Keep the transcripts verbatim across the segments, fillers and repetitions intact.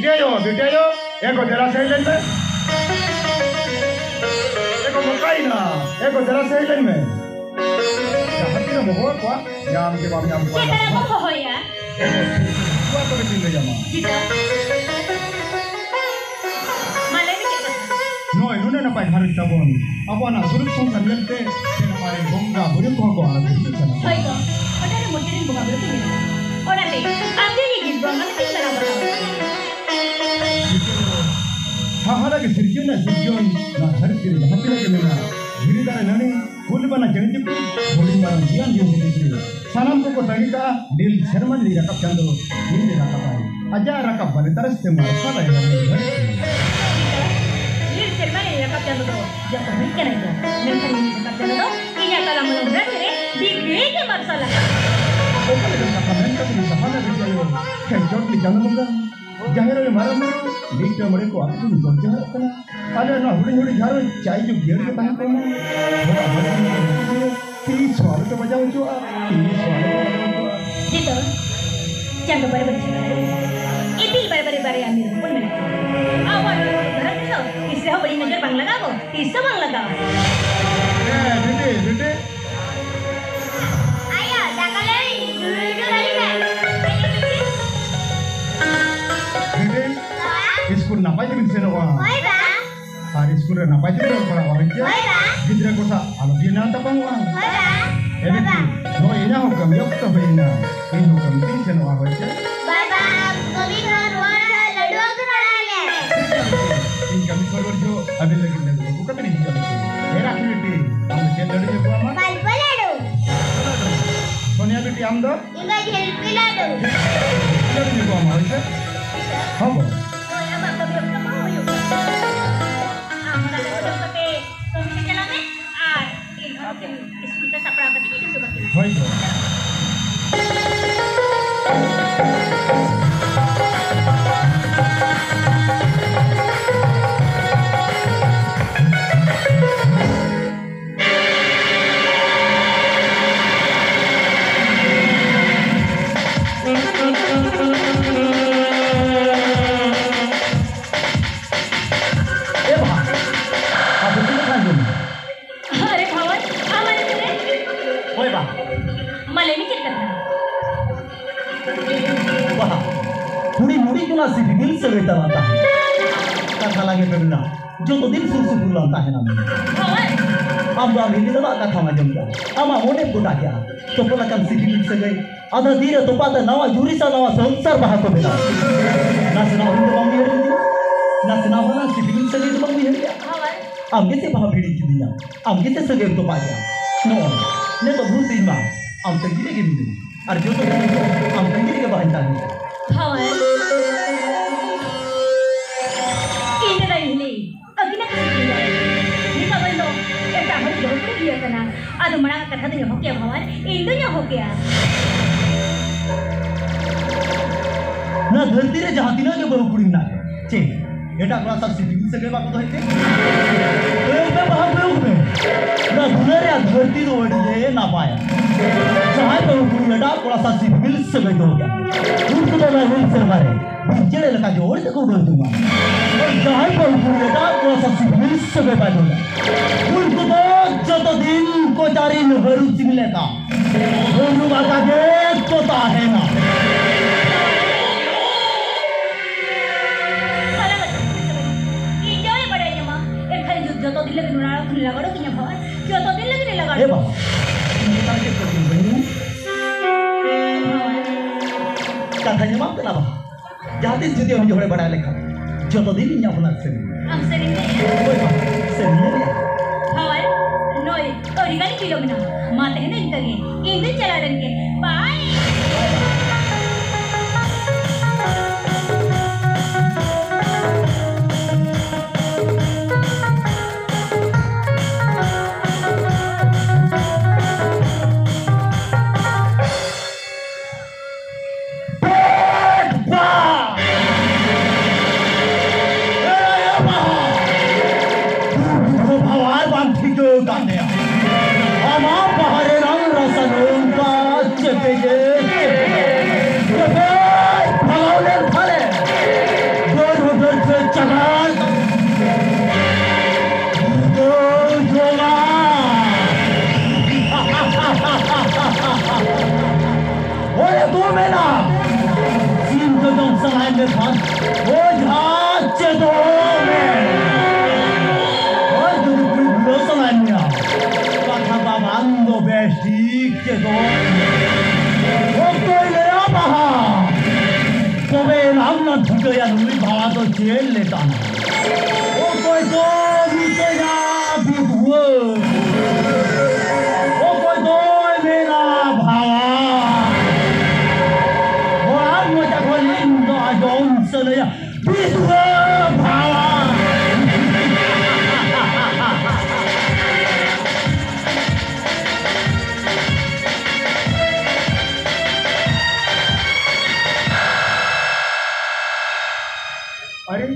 ᱵᱤᱴᱤ ᱟᱭᱳ, ᱵᱤᱴᱤ ᱟᱭᱳ, ᱮ ᱜᱚ, ᱫᱮᱞᱟ ᱥᱮ ᱦᱮᱡ ᱞᱮᱱ ᱢᱮ᱾ ᱮ ᱜᱚ, ᱢᱚᱠᱟᱭᱮᱱᱟ? ᱮ ᱜᱚ, ᱫᱮᱞᱟ ᱥᱮ ᱦᱮᱡ ᱞᱮᱱ ᱢᱮ᱾ ᱡᱟᱦᱟᱸ ᱛᱤᱱᱟᱹᱜ ᱵᱚᱦᱚᱜ ᱠᱚᱣᱟ, ᱧᱟᱢ ᱜᱮ ᱵᱟᱢ ᱧᱟᱢ ᱠᱚᱣᱟ᱾ ᱪᱮᱫ ᱞᱮᱠᱟ ᱠᱚ ᱦᱚᱦᱚᱭᱟ? ᱮ ᱜᱚ, ᱱᱚᱣᱟ ᱠᱚ ᱵᱤᱴᱤ ᱞᱟᱹᱭ ᱟᱢᱟ᱾ ᱪᱮᱫᱟᱜ? ᱢᱟ ᱞᱟᱹᱭ ᱢᱮ ᱪᱮᱫ ᱠᱟᱛᱷᱟ? ᱱᱚᱜᱼᱚᱭ ᱱᱩᱱᱟᱹᱜ ᱱᱟᱯᱟᱭ ᱜᱷᱟᱨᱚᱸᱡᱽ ᱛᱟᱵᱚᱱ, ᱟᱵᱚᱣᱟᱜ ᱱᱚᱣᱟ ᱥᱩᱞᱩᱠ ᱥᱚᱝᱥᱟᱨ ᱧᱮᱞᱛᱮ ᱥᱮᱨᱢᱟ ᱨᱮ ᱵᱚᱸᱜᱟ ᱵᱩᱨᱩ ᱠᱚᱦᱚᱸ ᱠᱚ ᱟᱬᱜᱚ ᱦᱤᱡᱩᱜ ᱠᱟᱱᱟ᱾ ᱦᱳᱭ ᱜᱚ, ᱚᱱᱟ ᱨᱮ ᱢᱩᱨᱛᱤ ᱨᱮᱱ ᱵᱚᱸᱜᱟ ᱵᱩᱨᱩ ᱠᱚ ᱧᱮᱞᱚᱜᱼᱟ᱾ ᱚᱱᱟᱛᱮ ᱟᱢ ᱡᱮ ᱤᱧ ᱜᱤᱫᱽᱨᱟᱹ ᱚᱱᱟ ᱛᱮᱧ ᱢᱟᱱᱟᱣ ᱵᱟᱛᱟᱣ ᱠᱟᱱᱟ᱾ ᱦᱟᱦᱟᱲᱟ ᱜᱮ ᱥᱤᱨᱡᱚᱱ ᱨᱮᱱᱟᱜ ᱥᱤᱨᱡᱚᱱ, ᱱᱚᱣᱟ ᱫᱷᱟᱹᱨᱛᱤ ᱨᱮ ᱡᱟᱦᱟᱸ ᱛᱤᱱᱟᱹᱜ ᱜᱮ ᱢᱮᱱᱟᱜᱼᱟ, ᱫᱷᱤᱨᱤ ᱫᱟᱨᱮ ᱱᱟᱹᱲᱤ, ᱠᱩᱞ ᱵᱟᱱᱟ ᱪᱮᱬᱮ ᱪᱤᱯᱨᱩ, ᱦᱩᱰᱤᱧ ᱢᱟᱨᱟᱝ ᱡᱤᱭᱚᱱ ᱡᱤᱣᱤ ᱡᱤᱭᱟᱹᱞᱤ, ᱥᱟᱱᱟᱢ ᱠᱚᱠᱚ ᱛᱟᱺᱜᱤ ᱠᱟᱜᱼᱟ ᱱᱤᱞ ᱥᱮᱨᱢᱟ ᱨᱤᱱᱤᱡ ᱨᱟᱠᱟᱵ ᱪᱟᱸᱫᱚ᱾ ᱛᱤᱱ ᱨᱮ ᱨᱟᱠᱟᱵᱟᱭ? ᱟᱡᱟᱜ ᱨᱟᱠᱟᱵ ᱵᱟᱞᱮ ᱛᱟᱨᱟᱥ ᱛᱮ ᱢᱟᱨᱥᱟᱞᱟᱭ ᱱᱤᱞ ᱥᱮᱨᱢᱟ ᱨᱤᱱᱤᱡ ᱨᱟᱠᱟᱵ ᱪᱟᱸᱫᱚ ᱫᱚ ᱡᱚᱛᱚ ᱦᱩᱭ ᱠᱟᱱᱟᱭ ᱛᱚ, ᱢᱮᱱᱠᱷᱟᱱ ᱱᱤᱞ ᱨᱟᱠᱟᱵ ᱪᱟᱸᱫᱚ ᱫᱚ ᱤᱧᱟᱹᱜ ᱛᱟᱞᱟ ᱢᱟᱞᱚᱴ ᱨᱮ ᱵᱤᱜᱽᱲᱤ ᱜᱮ ᱢᱟᱨᱥᱟᱞᱟ᱾ ᱚᱠᱟ ᱞᱮᱠᱟᱱ ᱠᱟᱛᱷᱟ ᱢᱮᱱ ᱠᱟᱛᱮ ᱥᱟᱯᱷᱟ ᱞᱮ ᱵᱩᱡᱷᱟᱹᱣ? ᱦᱮᱸ, ᱪᱚᱴ ᱨᱤᱱᱤᱡ ᱪᱟᱸᱫᱚ ᱵᱚᱸᱜᱟ᱾ ᱡᱟᱦᱮᱨ ᱟᱭᱳ ᱢᱟᱨᱟᱝ ᱵᱩᱨᱩ, ᱞᱤᱴᱟᱹ ᱢᱚᱬᱮ ᱠᱚ ᱟᱯᱮ ᱴᱷᱮᱱ ᱜᱚᱰ ᱡᱚᱦᱟᱨᱚᱜ ᱠᱟᱱᱟ᱾ ᱟᱞᱮ ᱱᱚᱣᱟ ᱦᱩᱰᱤᱧ ᱦᱩᱰᱤᱧ ᱜᱷᱟᱨᱚᱸᱡᱽ ᱪᱟᱭ ᱡᱩᱜᱽ ᱡᱤᱭᱟᱹᱲ ᱜᱮ ᱛᱟᱦᱮᱸ ᱠᱚᱜ ᱢᱟ᱾ ᱵᱚᱸᱜᱟ ᱵᱩᱨᱩ ᱛᱤᱥ ᱦᱚᱸ ᱟᱞᱚ ᱯᱮ ᱵᱟᱡᱟᱣ ᱦᱚᱪᱚᱣᱟᱜᱼᱟ, ᱛᱤᱥ ᱦᱚᱸ ᱟᱞᱚ ᱯᱮ ᱵᱟᱡᱟᱣ ᱦᱚᱪᱚᱣᱟᱜᱼᱟ᱾ ᱡᱤᱛᱚᱱ, ᱪᱟᱸᱫᱚ ᱵᱟᱨᱮ ᱵᱟᱨᱮ ᱪᱟᱸᱫᱚ ᱵᱟᱨᱮ ᱵᱟᱨᱮ᱾ ᱤᱯᱤᱞ ᱵᱟᱨᱮ ᱵᱟᱨᱮ ᱵᱟᱨᱮ ᱟᱢᱤᱨ ᱦᱚᱯᱚᱱ ᱢᱮᱱᱟᱜ ᱠᱚᱣᱟ᱾ ᱟᱵᱚᱣᱟᱜ ᱱᱚᱣᱟ ᱫᱷᱟᱹᱨᱛᱤ ᱫᱚ ᱛᱤᱥ ᱨᱮᱦᱚᱸ ᱵᱟᱹᱲᱤᱡ ᱱᱚᱡᱚᱨ ᱵᱟᱝ ᱞᱟᱜᱟᱣ ᱟᱵᱚ, ᱛᱤᱥ ᱦᱚᱸ ᱵᱟᱝ ᱞᱟᱜᱟᱣᱟ᱾ ᱦᱮᱸ, ᱵᱤᱴᱤ, ᱵᱤᱴᱤ᱾ ᱟᱭᱳ, ᱫᱟᱠᱟ ᱞᱟᱹᱭ, ᱫᱩᱞ ᱫᱩᱞ ᱟᱹᱞᱤᱧ ᱢᱮ᱾ ᱵᱤᱴᱤ, ᱵᱟᱵᱟ᱾ ᱤᱥᱠᱩᱞ ᱱᱟᱯᱟᱭ ᱛᱮᱵᱤᱱ ᱥᱮᱱᱚᱜᱼᱟ᱾ ᱦᱳᱭ, ᱵᱟ᱾ ᱟᱨ ᱤᱥᱠᱩᱞ ᱨᱮ ᱱᱟᱯᱟᱭ ᱛᱮᱵᱤᱱ ᱚᱞ ᱯᱟᱲᱦᱟᱜᱼᱟ, ᱦᱳᱭ ᱪᱮ? ᱦᱳᱭ, ᱵᱟ᱾ ᱜᱤᱫᱽᱨᱟᱹ ᱠᱚ ᱥᱟᱶ ᱟᱞᱚ ᱵᱤᱱ ᱱᱮᱭᱟᱣ ᱛᱟᱯᱟᱢᱚᱜᱼᱟ᱾ ᱦᱳᱭ, ᱵᱟ᱾ ᱮ ᱵᱤᱴᱤ, ᱵᱟᱵᱟ᱾ ᱱᱚᱜᱼᱚᱭ ᱤᱧᱟᱹᱜ ᱦᱚᱸ ᱠᱟᱹᱢᱤ ᱚᱠᱛᱚ ᱦᱩᱭ ᱮᱱᱟ᱾ ᱤᱧ ᱦᱚᱸ ᱠᱟᱹᱢᱤ ᱛᱤᱧ ᱥᱮᱱᱚᱜᱼᱟ, ᱦᱳᱭ ᱪᱮ? ᱵᱟᱭ ᱵᱟ, ᱠᱟᱹᱢᱤ ᱠᱷᱚᱱ ᱨᱩᱣᱟᱹᱲ ᱠᱟᱛᱮ ᱞᱟᱹᱰᱩ ᱟᱹᱜᱩ ᱛᱚᱨᱟᱭ ᱢᱮ᱾ ᱤᱧ ᱠᱟᱹᱢᱤ ᱠᱷᱚᱱ ᱨᱩᱣᱟᱹᱲ ᱡᱚᱦᱚᱜ ᱟᱹᱵᱤᱱ ᱞᱟᱹᱜᱤᱫ ᱞᱟᱹᱰᱩ ᱟᱹᱜᱩ ᱠᱟᱛᱮ ᱤᱧ ᱦᱤᱡᱩᱜᱼᱟ ᱵᱤᱴᱤ᱾ ᱮ ᱨᱟᱠᱷᱤ ᱵᱤᱴᱤ, ᱟᱢ ᱫᱚ ᱪᱮᱫ ᱞᱟᱹᱰᱩᱧ ᱟᱹᱜᱩ ᱟᱢᱟ? ᱯᱟᱞᱯᱟ ᱞᱟᱹᱰᱩ᱾ ᱥᱳᱱᱤᱭᱟ ᱵᱤᱴᱤ, ᱟᱢ ᱫᱚ? ᱤᱧ ᱫᱚ ᱡᱷᱤᱞᱯᱤ ᱞᱟᱹᱰᱩ᱾ ᱡᱷᱤᱞᱯᱤ ᱞᱟᱹᱰᱩᱧ ᱟᱹᱜᱩ ᱟᱢᱟ, ᱦᱳᱭ ᱥᱮ? ᱦᱚᱸ ᱜᱚ᱾ ᱦᱳᱭ, ᱟᱢᱟᱜ ᱠᱟᱹᱢᱤ ᱚᱠᱛᱚ ᱠᱚᱦᱚᱸ ᱦᱩᱭᱩᱜ ᱠᱟᱱᱟ᱾ ᱟᱢ ᱚᱱᱟ ᱞᱟᱹᱰᱩ ᱡᱚᱢ ᱠᱟᱛᱮ ᱠᱟᱹᱢᱤ ᱛᱮ ᱪᱟᱞᱟᱜ ᱢᱮ ᱟᱨ ᱤᱧ ᱦᱚᱸ ᱱᱚᱛᱮ ᱤᱥᱠᱩᱞ ᱛᱮ ᱥᱟᱯᱲᱟᱣ ᱠᱟᱛᱮ ᱤᱧ ᱦᱤᱡᱩᱜᱼᱟ᱾ ᱦᱳᱭ ᱜᱚ᱾ ᱚᱱᱟ ᱥᱤᱵᱤᱞ ᱥᱟᱹᱜᱟᱹᱭ ᱛᱟᱞᱟᱝ ᱛᱟᱦᱮᱸ᱾ ᱠᱟᱛᱷᱟ ᱞᱟᱝ ᱮᱯᱮᱢ ᱮᱱᱟ, ᱡᱚᱛᱚ ᱫᱤᱱ ᱥᱩᱨ ᱥᱩᱯᱩᱨ ᱞᱟᱝ ᱛᱟᱦᱮᱱᱟ᱾ ᱦᱳᱭ᱾ ᱟᱢ ᱫᱚ ᱟᱢ ᱦᱤᱞᱤ ᱫᱟᱫᱟᱣᱟᱜ ᱠᱟᱛᱷᱟᱢ ᱟᱸᱡᱚᱢ ᱠᱮᱜᱼᱟ, ᱟᱢᱟᱜ ᱢᱚᱱᱮᱢ ᱜᱚᱴᱟ ᱠᱮᱜᱼᱟ, ᱛᱚᱯᱚᱞ ᱟᱠᱟᱱ ᱥᱤᱵᱤᱞ ᱥᱟᱹᱜᱟᱹᱭ ᱟᱫᱷᱟ ᱫᱤᱱ ᱨᱮ ᱛᱚᱯᱟᱜ ᱛᱮ ᱱᱟᱣᱟ ᱡᱩᱨᱤ ᱥᱟᱶ ᱱᱟᱣᱟ ᱥᱚᱝᱥᱟᱨ ᱵᱟᱦᱟ ᱠᱚ ᱵᱮᱱᱟᱣ᱾ ᱱᱟᱥᱮᱱᱟᱜ ᱦᱚᱸ ᱫᱚ ᱵᱟᱢ ᱩᱭᱦᱟᱹᱨ ᱞᱮᱫᱟ, ᱱᱟᱥᱮᱱᱟᱜ ᱦᱚᱸ ᱥᱤᱵᱤᱞ ᱥᱟᱹᱜᱟᱹᱭ ᱫᱚ ᱵᱟᱢ ᱩᱭᱦᱟᱹᱨ ᱞᱮᱫᱟ᱾ ᱦᱳᱭ᱾ ᱟᱢ ᱜᱮᱥᱮ ᱵᱟᱦᱟ ᱵᱷᱤᱲᱤ ᱠᱤᱫᱤᱧᱟ, ᱟᱢ ᱜᱮᱥᱮ ᱥᱟᱹᱜᱟᱹᱭ ᱛᱚᱯᱟᱜ ᱠᱮᱜᱼᱟ᱾ ᱱᱚᱜᱼᱚᱭ ᱱᱤᱛᱚᱜ ᱵᱷᱳᱨ ᱛᱮᱧ ᱢᱟ ᱟᱢ ᱛᱟᱺᱜᱤ ᱨᱮᱜᱮ ᱢᱤᱱᱟᱹᱧᱟ᱾ ᱟᱨ ᱡᱚᱛᱚ ᱫᱤᱱ ᱫᱚ ᱟᱢ ᱛᱟᱺᱜᱤ ᱨᱮᱜᱮ ᱵᱟᱦᱟᱧ ᱛᱟᱦᱮᱱᱟ᱾ ᱦᱳᱭ᱾ ᱤᱧ ᱫᱚ ᱫᱟᱹᱭ ᱦᱤᱞᱤ, ᱟᱹᱠᱤᱱᱟᱜ ᱠᱩᱥᱤ ᱛᱤᱧ ᱫᱚ᱾ ᱱᱤᱛᱚᱜ ᱫᱚ ᱤᱧ ᱫᱚ ᱮᱴᱟᱜ ᱦᱚᱲ ᱵᱟᱹᱦᱩ ᱠᱩᱲᱤ ᱦᱩᱭ ᱟᱠᱟᱱᱟ᱾ ᱟᱫᱚ ᱢᱟᱲᱟᱝ ᱟᱜ ᱠᱟᱛᱷᱟ ᱫᱚᱧ ᱮᱦᱚᱵ ᱠᱮᱭᱟ ᱵᱷᱟᱣᱟᱨ, ᱤᱧ ᱫᱚᱧ ᱮᱦᱚᱵ ᱠᱮᱭᱟ᱾ ᱱᱚᱣᱟ ᱫᱷᱟᱹᱨᱛᱤ ᱨᱮ ᱡᱟᱦᱟᱸ ᱛᱤᱱᱟᱹᱜ ᱜᱮ ᱵᱟᱹᱦᱩ ᱠᱩᱲᱤ ᱢᱮᱱᱟᱜ ᱠᱚᱣᱟ, ᱪᱮᱫ ᱮᱴᱟᱜ ᱠᱚᱲᱟ ᱥᱟᱶ ᱥᱤᱵᱤᱞ ᱥᱟᱹᱜᱟᱹᱭ ᱵᱟᱠᱚ ᱫᱚᱦᱚᱭ ᱛᱮ? ᱠᱚᱭᱚᱜ ᱢᱮ ᱵᱟᱦᱟ, ᱠᱚᱭᱚᱜ ᱢᱮ᱾ ᱱᱚᱣᱟ ᱫᱩᱞᱟᱹᱲ ᱨᱮᱭᱟᱜ ᱫᱷᱟᱹᱨᱛᱤ ᱫᱚ ᱟᱹᱰᱤ ᱜᱮ ᱱᱟᱯᱟᱭᱟ᱾ ᱡᱟᱦᱟᱸᱭ ᱵᱟᱹᱦᱩ ᱠᱩᱲᱤ ᱮᱴᱟᱜ ᱠᱚᱲᱟ ᱥᱟᱶ ᱥᱤᱵᱤᱞ ᱥᱟᱹᱜᱟᱹᱭ ᱫᱚᱦᱚ ᱠᱮᱫᱟ, ᱩᱱᱠᱩ ᱫᱚ ᱱᱚᱣᱟ ᱦᱩᱞ ᱥᱮᱨᱢᱟ ᱨᱮ ᱵᱤᱧ ᱪᱮᱬᱮ ᱞᱮᱠᱟ ᱡᱳᱨ ᱛᱮᱠᱚ ᱩᱰᱟᱹᱣ ᱡᱚᱝᱟ᱾ ᱟᱨ ᱡᱟᱦᱟᱸᱭ ᱵᱟᱹᱦᱩ ᱠᱩᱲᱤ ᱮᱴᱟᱜ ᱠᱚᱲᱟ ᱥᱟᱶ ᱥᱤᱵᱤᱞ ᱥᱟᱹᱜᱟᱹᱭ ᱵᱟᱭ ᱫᱚᱦᱚᱭᱟ, ᱩᱱᱠᱩ ᱫᱚ ᱡᱚᱛᱚ ᱫᱤᱱ ᱠᱚ ᱪᱟᱨᱤᱱ ᱦᱟᱹᱨᱩᱵ ᱥᱤᱢ ᱞᱮᱠᱟ ᱦᱩᱲᱩ ᱵᱟᱜᱟ ᱜᱮ ᱠᱚ ᱛᱟᱦᱮᱱᱟ᱾ ᱤᱧ ᱡᱟᱶᱟᱭ ᱵᱟᱲᱟᱭ ᱧᱟᱢᱟ, ᱮᱱᱠᱷᱟᱱ ᱡᱚ-, ᱡᱚᱛᱚ ᱫᱤᱱ ᱞᱟᱹᱜᱤᱫ ᱱᱚᱣᱟ ᱚᱲᱟᱜ ᱠᱷᱚᱱ ᱞᱟᱜᱟ ᱩᱰᱩᱠ ᱤᱧᱟ ᱵᱷᱟᱣᱟᱨ, ᱡᱚᱛᱚ ᱫᱤᱱ ᱞᱟᱹᱜᱤᱫ ᱞᱟᱜᱟ ᱮ ᱩᱰᱩᱠ᱾ ᱵᱟᱵᱟ, ᱱᱚᱝᱠᱟ ᱪᱮᱫ ᱠᱚ ᱵᱟᱹᱧ ᱵᱟᱹᱧ ᱠᱟᱛᱷᱟ ᱧᱟᱢᱟᱢ ᱠᱟᱱᱟ ᱵᱟᱵᱟ᱾ ᱡᱟᱦᱟᱸ ᱛᱤᱥ ᱡᱩᱫᱤ ᱟᱢ ᱡᱚᱦᱚᱲᱮ ᱵᱟᱲᱟᱭ ᱞᱮᱠᱷᱟᱱ, ᱡᱚᱛᱚ ᱫᱤᱱ ᱤᱧ ᱟᱯᱱᱟᱨ ᱥᱮᱱ᱾ ᱟᱢ ᱥᱮᱱ ᱤᱧ ᱞᱟᱹᱭᱟ? ᱦᱳᱭ ᱵᱟ, ᱥᱮᱱ ᱤᱧ ᱞᱟᱹᱭᱟ᱾ ᱦᱳᱭ, ᱱᱚᱭ, ᱟᱹᱰᱤ ᱜᱟᱱ ᱵᱤᱞᱚᱢ ᱮᱱᱟ᱾ ᱢᱟ ᱛᱮᱦᱮᱧ ᱫᱚ ᱤᱱᱠᱟᱹ ᱜᱮ᱾ ᱤᱧ ᱫᱚᱧ ᱪᱟᱞᱟᱣ ᱞᱮᱱ ᱜᱮ᱾ ᱵᱟᱭ᱾ ᱯᱮᱴ ᱯᱟ! ᱮ ᱵᱟᱦᱟ! ᱫᱩ ᱵᱤᱜᱷᱟᱹ ᱵᱷᱟᱣᱟᱨ ᱵᱟᱢ ᱴᱷᱤᱠᱟᱹ ᱟᱠᱟᱫ ᱞᱮᱭᱟ᱾ ᱟᱢᱟᱜ ᱵᱟᱦᱟ ᱨᱮᱱᱟᱝ ᱨᱟᱥᱟ ᱱᱚᱝᱠᱟ ᱪᱮᱯᱮᱡ ᱚᱡᱷᱟ ᱪᱮᱫᱚᱜ ᱢᱮ᱾ ᱟᱨ ᱡᱩᱫᱤ ᱠᱩᱲᱤ ᱵᱩᱞᱟᱹᱣ ᱥᱟᱱᱟᱭᱮᱫ ᱢᱮᱭᱟ, ᱠᱟᱛᱷᱟ ᱵᱟᱵᱟᱱ ᱫᱚ ᱵᱮᱥ ᱴᱷᱤᱠ ᱪᱮᱫᱚᱜ ᱢᱮ᱾ ᱚᱠᱚᱭ ᱞᱟᱹᱭᱟ ᱵᱟᱦᱟ, ᱛᱚᱵᱮ ᱮᱱᱟᱝ ᱱᱟ ᱴᱷᱤᱠᱟᱹᱭᱟ ᱱᱩᱭ ᱵᱟᱦᱟ ᱫᱚ ᱪᱮᱫ ᱞᱮᱠᱟᱱᱟ᱾ ᱚᱠᱚᱭ ᱫᱚ ᱢᱤᱛᱟᱹᱧᱟ ᱵᱤᱫᱷᱩᱣᱟᱹ, ᱚᱠᱚᱭ ᱫᱚᱭ ᱢᱮᱱᱟ ᱵᱷᱟᱣᱟ᱾ ᱚᱲᱟᱜ ᱢᱚᱪᱟ ᱠᱷᱚᱱ ᱤᱧ ᱫᱚ ᱟᱸᱡᱚᱢ ᱥᱟᱱᱟᱭᱟ ᱵᱤᱫᱷᱩᱣᱟᱹ ᱵᱷᱟᱣᱟ᱾ ᱟᱨᱮ,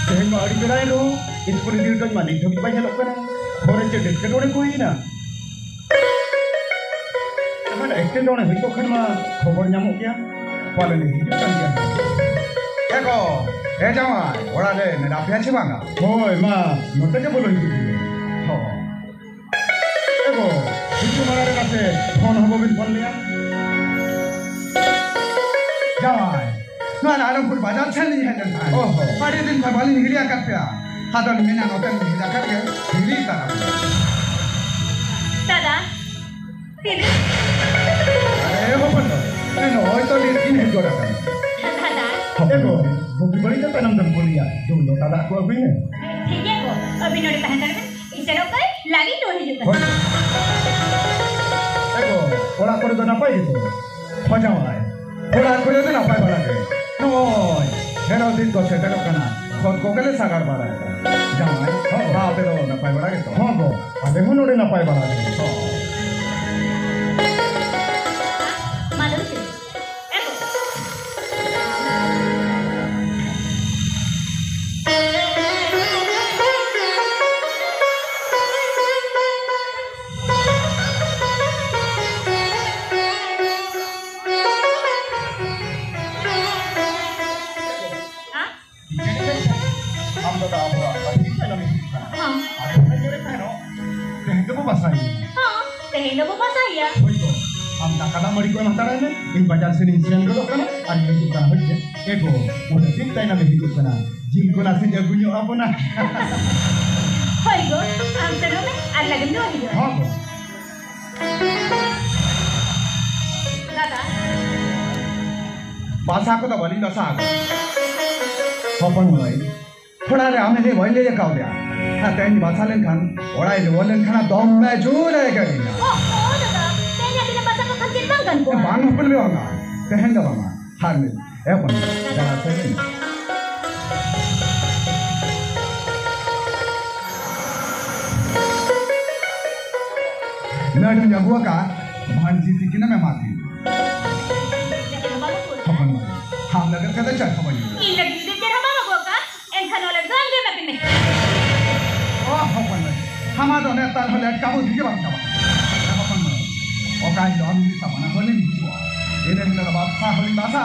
ᱛᱮᱦᱮᱧ ᱢᱟ ᱟᱹᱰᱤ ᱵᱮᱲᱟᱭᱮᱱ ᱨᱮᱦᱚᱸ ᱤᱥᱠᱩᱞ ᱤᱫᱤ ᱦᱚᱴᱚᱧ ᱢᱟ ᱱᱤᱛ ᱫᱷᱟᱹᱵᱤᱡ ᱵᱟᱭ ᱧᱮᱞᱚᱜ ᱠᱟᱱᱟ᱾ ᱯᱷᱳᱱ ᱨᱮ ᱪᱮᱫ ᱮᱴᱠᱮᱴᱚᱬᱮ ᱠᱚ ᱦᱩᱭᱮᱱᱟ? ᱡᱟᱦᱟᱱ ᱮᱴᱠᱮᱴᱚᱬᱮ ᱦᱩᱭ ᱠᱚᱜ ᱠᱷᱟᱱ ᱢᱟ ᱠᱷᱚᱵᱚᱨ ᱧᱟᱢᱚᱜ ᱜᱮᱭᱟ, ᱯᱟᱞᱮᱱ ᱦᱤᱡᱩᱜ ᱠᱟᱱ ᱜᱮᱭᱟ᱾ ᱮ ᱜᱚ, ᱮ ᱡᱟᱶᱟᱭ, ᱚᱲᱟᱜ ᱨᱮ ᱢᱮᱱᱟᱜ ᱯᱮᱭᱟ ᱪᱮ ᱵᱟᱝᱟ? ᱦᱳᱭ, ᱢᱟ, ᱱᱚᱛᱮ ᱜᱮ ᱵᱚᱞᱚ ᱦᱤᱡᱩᱜ ᱢᱮ᱾ ᱦᱚᱸ᱾ ᱮ ᱜᱚ, ᱦᱤᱡᱩᱜ ᱢᱟᱲᱟᱝ ᱨᱮ ᱱᱟᱥᱮ ᱯᱷᱳᱱ ᱦᱚᱸ ᱵᱟᱵᱤᱱ ᱯᱷᱳᱱ ᱞᱮᱭᱟ? ᱡᱟᱶᱟᱭ, ᱱᱚᱣᱟ ᱨᱟᱭᱨᱚᱝᱯᱩᱨ ᱵᱟᱡᱟᱨ ᱥᱮᱱ ᱞᱤᱧ ᱦᱮᱡ ᱞᱮᱱ ᱛᱟᱦᱮᱸᱫ᱾ ᱚ ᱦᱚᱸ᱾ ᱟᱹᱰᱤ ᱫᱤᱱ ᱠᱷᱚᱱ ᱵᱟᱹᱞᱤᱧ ᱦᱤᱨᱤ ᱟᱠᱟᱫ ᱯᱮᱭᱟ᱾ ᱟᱫᱚ ᱞᱤᱧ ᱢᱮᱱᱟ, ᱱᱚᱛᱮ ᱞᱤᱧ ᱦᱮᱡ ᱟᱠᱟᱫ ᱜᱮ, ᱦᱤᱨᱤ ᱛᱟᱨᱟ ᱯᱮᱭᱟ᱾ ᱫᱟᱫᱟ, ᱛᱤᱱᱟᱹᱜ? ᱟᱨᱮ ᱦᱚᱯᱚᱱ ᱫᱚ, ᱮ, ᱱᱚᱜᱼᱚᱭ ᱛᱚ ᱱᱤᱛ ᱜᱤᱧ ᱦᱮᱡ ᱜᱚᱫ ᱟᱠᱟᱱᱟ᱾ ᱫᱟᱫᱟ᱾ ᱮ ᱜᱚ, ᱵᱩᱜᱤ ᱵᱟᱹᱲᱤᱡ ᱫᱚ ᱛᱟᱭᱱᱚᱢ ᱛᱮᱢ ᱠᱩᱞᱤᱭᱟ᱾ ᱫᱩ ᱞᱚᱴᱟ ᱫᱟᱜ ᱠᱚ ᱟᱹᱜᱩᱭ ᱢᱮ᱾ ᱴᱷᱤᱠ ᱜᱮᱭᱟ ᱜᱚ, ᱟᱹᱵᱤᱱ ᱱᱚᱰᱮ ᱛᱟᱦᱮᱸ ᱦᱟᱛᱟᱲ ᱵᱤᱱ᱾ ᱤᱧ ᱥᱮᱱᱚᱜ ᱠᱟᱹᱱᱟᱹᱧ, ᱞᱟᱜᱮ ᱨᱩᱣᱟᱹᱲ ᱦᱤᱡᱩᱜ ᱠᱟᱱᱟ᱾ ᱦᱳᱭ᱾ ᱮ ᱜᱚ, ᱚᱲᱟᱜ ᱠᱚᱨᱮ ᱫᱚ ᱱᱟᱯᱟᱭ ᱜᱮᱛᱚ? ᱦᱳᱭ ᱡᱟᱶᱟᱭ, ᱚᱲᱟᱜ ᱠᱚᱨᱮ ᱫᱚ ᱱᱟᱯᱟᱭ ᱵᱟᱲᱟ ᱜᱮ᱾ ᱱᱚᱜᱼᱚᱭ ᱦᱮᱲᱚ ᱫᱤᱱ ᱠᱚ ᱥᱮᱴᱮᱨᱚᱜ ᱠᱟᱱᱟ, ᱠᱷᱚᱛ ᱠᱚᱜᱮ ᱞᱮ ᱥᱟᱜᱟᱲ ᱵᱟᱲᱟᱭᱮᱫᱟ᱾ ᱡᱟᱶᱟᱭ, ᱦᱚᱸ᱾ ᱟᱯᱮ ᱫᱚ ᱱᱟᱯᱟᱭ ᱵᱟᱲᱟ ᱜᱮᱛᱚ? ᱦᱚᱸ ᱜᱚ, ᱟᱞᱮ ᱦᱚᱸ ᱱᱚᱰᱮ ᱱᱟᱯᱟᱭ ᱵᱟᱲᱟ ᱜᱮ᱾ ᱦᱚᱸ᱾ ᱢᱟ ᱫᱩᱲᱩᱵ ᱯᱮ᱾ ᱮ ᱜᱚ᱾ ᱦᱮᱸ? ᱟᱢ ᱫᱚ ᱟᱵᱚᱣᱟᱜ ᱯᱟᱹᱨᱥᱤ ᱛᱟᱭᱱᱚᱢ ᱦᱤᱡᱩᱜ ᱠᱟᱱᱟ᱾ ᱦᱚᱸ᱾ ᱟᱞᱮ ᱦᱚᱸᱞᱮ ᱧᱮᱞᱮᱫ ᱛᱟᱦᱮᱱᱚᱜ, ᱛᱮᱦᱮᱧ ᱫᱚᱵᱚ ᱵᱟᱥᱟᱭᱮᱱᱟ᱾ ᱦᱚᱸ, ᱛᱮᱦᱮᱧ ᱫᱚᱵᱚ ᱵᱟᱥᱟᱭᱮᱭᱟ᱾ ᱦᱳᱭ ᱛᱚ, ᱟᱢ ᱫᱟᱠᱟ ᱫᱟᱜ ᱢᱟᱹᱲᱤ ᱠᱚ ᱮᱢ ᱦᱟᱛᱟᱲᱟᱭ ᱢᱮ, ᱤᱧ ᱵᱟᱡᱟᱨ ᱥᱮᱱ ᱤᱧ ᱥᱮᱱ ᱜᱚᱫᱚᱜ ᱠᱟᱱᱟ ᱟᱨ ᱤᱧ ᱦᱤᱡᱩᱜ ᱠᱟᱱᱟ᱾ ᱦᱳᱭ ᱥᱮ? ᱮ ᱜᱚ, ᱩᱱᱟᱹᱜ ᱫᱤᱱ ᱛᱟᱭᱱᱚᱢ ᱮ ᱦᱤᱡᱩᱜ ᱠᱟᱱᱟ, ᱡᱤᱞ ᱠᱚ ᱱᱟᱥᱮᱧ ᱟᱹᱜᱩ ᱧᱚᱜ ᱟᱵᱚᱱᱟ᱾ ᱦᱳᱭ ᱜᱚ, ᱟᱢ ᱥᱮᱱᱚᱜ ᱢᱮ ᱟᱨ ᱞᱟᱜᱮᱢ ᱨᱩᱣᱟᱹᱲ ᱦᱤᱡᱩᱜᱼᱟ᱾ ᱦᱚᱸ ᱜᱚ᱾ ᱫᱟᱫᱟ᱾ ᱵᱟᱥᱟ ᱠᱚᱫᱚ ᱵᱟᱹᱞᱤᱧ ᱵᱟᱥᱟ ᱟᱠᱟᱫᱟ᱾ ᱦᱚᱯᱚᱱ ᱢᱟᱹᱭ, ᱛᱷᱚᱲᱟ ᱨᱮ ᱟᱢ ᱦᱮᱸ ᱵᱟᱹᱧ ᱞᱟᱹᱭ ᱟᱠᱟᱣᱫᱮᱭᱟ᱾ ᱟᱨ ᱛᱮᱦᱮᱧ ᱵᱟᱥᱟ ᱞᱮᱱᱠᱷᱟᱱ, ᱚᱲᱟᱜ ᱤᱧ ᱨᱩᱣᱟᱹᱲ ᱞᱮᱱᱠᱷᱟᱱ ᱫᱚᱢᱮ ᱡᱳᱨ ᱮ ᱮᱜᱮᱨᱤᱧᱟ᱾ ᱚ, ᱚ, ᱫᱟᱫᱟ, ᱛᱮᱦᱮᱧ ᱟᱹᱰᱤ ᱞᱮ ᱵᱟᱥᱟ ᱠᱚ ᱠᱷᱟᱱ ᱪᱮᱫ ᱵᱟᱝ ᱜᱟᱱ ᱠᱚᱜᱼᱟ? ᱵᱟᱝ ᱦᱚᱯᱚᱱ ᱵᱟᱝᱟ, ᱛᱮᱦᱮᱧ ᱫᱚ ᱵᱟᱝᱟ, ᱦᱟᱨ ᱢᱤᱫ ᱮ ᱦᱚᱯᱚᱱ, ᱫᱟᱫᱟ ᱥᱮᱨᱮᱧ᱾ ᱞᱟᱹᱰᱩᱧ ᱟᱹᱜᱩ ᱟᱠᱟᱫ, ᱵᱷᱟᱹᱱᱡᱤ ᱛᱤᱠᱤᱱᱮᱢ ᱮᱢᱟ ᱫᱤᱧ᱾ ᱦᱚᱯᱚᱱ ᱢᱟᱹᱭ, ᱟᱢ ᱞᱟᱹᱜᱤᱫ ᱠᱟᱛᱮ ᱪᱟ ᱦᱚᱸ ᱵᱟᱹᱧ ᱟᱹᱜᱩ᱾ ᱤᱧ ᱞᱟᱹᱜᱤᱫ ᱫᱚ ᱪᱮᱫ ᱦᱚᱸ ᱵᱟᱢ ᱟᱹᱜᱩ ᱟᱠᱟᱫ? ᱮᱱᱠᱷᱟᱱ ᱱᱚᱣᱟ ᱞᱟᱹᱰᱩ ᱫᱚ ᱟᱢ ᱜᱮ ᱮᱢᱟ ᱠᱤᱱ ᱢᱮ᱾ ᱚ, ᱦᱚᱯᱚᱱ ᱢᱟᱹᱭ, ᱟᱢᱟᱜ ᱫᱚ ᱱᱮᱛᱟᱨ ᱦᱚᱸ ᱞᱮᱴᱠᱟ ᱵᱩᱫᱷᱤ ᱜᱮ ᱵᱟᱝ ᱪᱟᱵᱟᱜ ᱠᱟᱱᱟ᱾ ᱦᱚᱯᱚᱱ ᱢᱟᱹᱭ, ᱚᱠᱟ ᱦᱤᱞᱳᱜ ᱟᱢ ᱤᱧ ᱥᱟᱢᱟᱝ ᱦᱚᱸ ᱞᱤᱧ ᱦᱤᱡᱩᱜᱼᱟ, ᱤᱱᱟᱹ ᱦᱤᱞᱳᱜ ᱫᱚ ᱵᱟᱫᱥᱟ ᱦᱚᱸ ᱞᱤᱧ ᱵᱟᱥᱟ,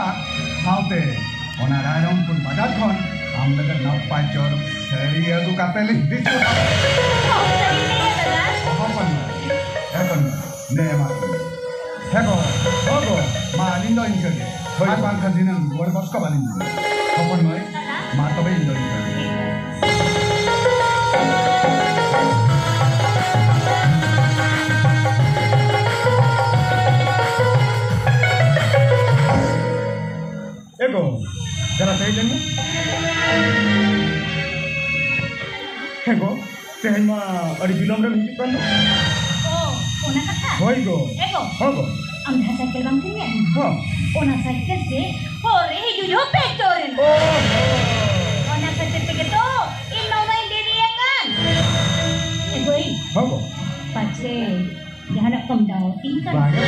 ᱥᱟᱶᱛᱮ ᱚᱱᱟ ᱨᱟᱭᱨᱚᱝᱯᱩᱨ ᱵᱟᱡᱟᱨ ᱠᱷᱚᱱ ᱟᱢ ᱞᱟᱹᱜᱤᱫ ᱱᱟᱯᱟᱭ ᱪᱚᱨᱚᱠ ᱥᱟᱹᱲᱤ ᱟᱹᱜᱩ ᱠᱟᱛᱮ ᱞᱤᱧ ᱦᱤᱡᱩᱜᱼᱟ᱾ ᱚ, ᱥᱟᱹᱨᱤ ᱜᱮ ᱫᱟᱫᱟ? ᱦᱚᱯᱚᱱ ᱢᱟᱹᱭ, ᱦᱚᱯᱚᱱ ᱢᱟᱹᱭ, ᱱᱮ ᱮᱢᱟ ᱠᱚ ᱢᱮ᱾ ᱦᱮᱸ ᱜᱚ, ᱦᱚᱸ ᱜᱚ, ᱢᱟ ᱟᱹᱞᱤᱧ ᱫᱚ ᱤᱱᱠᱟᱹ ᱜᱮ᱾ ᱦᱳᱭ᱾ ᱟᱨ ᱵᱟᱝᱠᱷᱟᱱ ᱫᱷᱤᱱᱟᱹᱝ ᱜᱚᱲ ᱵᱚᱥ ᱠᱚ ᱵᱟᱹᱞᱤᱧ ᱧᱟᱢᱟ᱾ ᱦᱚᱯᱚᱱ ᱢᱟᱹᱭ, ᱢᱟ ᱛᱚᱵᱮ ᱤᱧ ᱫᱚ ᱤᱱᱠᱟᱹ ᱜᱮ᱾ ᱮ ᱜᱚ, ᱫᱮᱞᱟ ᱛᱮ ᱦᱮᱡ ᱞᱮᱱ ᱢᱮ᱾ ᱦᱮᱸ ᱜᱚ, ᱛᱮᱦᱮᱧ ᱢᱟ ᱟᱹᱰᱤ ᱵᱤᱞᱚᱢ ᱨᱮᱢ ᱦᱤᱡᱩᱜ ᱠᱟᱱ ᱫᱚ᱾ ᱚ, ᱚᱱᱟ ᱠᱟᱛᱷᱟ? ᱦᱳᱭ ᱜᱚ᱾ ᱮ ᱜᱚ᱾ ᱦᱚᱸ ᱜᱚ᱾ ᱟᱢ ᱡᱟᱦᱟᱸ ᱥᱟᱭᱠᱮᱞ ᱵᱟᱢ ᱠᱤᱨᱤᱧ ᱟᱹᱫᱤᱧᱟ? ᱦᱚᱸ᱾ ᱚᱱᱟ ᱥᱟᱭᱠᱮᱞ ᱛᱮ ᱦᱚᱨ ᱨᱮ ᱦᱤᱡᱩᱜ ᱡᱚᱦᱚᱜ ᱯᱮ ᱪᱚᱨ ᱮᱱᱟ᱾ ᱚ᱾ ᱚᱱᱟ ᱠᱷᱟᱹᱛᱤᱨ ᱛᱮᱜᱮ ᱛᱚ ᱤᱧ ᱢᱟ ᱩᱱᱟᱹᱜ ᱤᱧ ᱫᱮᱨᱤ ᱟᱠᱟᱱ᱾ ᱮ ᱜᱚ᱾ ᱦᱚᱸ ᱜᱚ᱾ ᱯᱟᱪᱷᱮ ᱡᱟᱦᱟᱱᱟᱜ ᱠᱚᱢ ᱰᱟᱣᱩᱴᱤᱧ ᱠᱟᱱ? ᱵᱟᱝᱟ,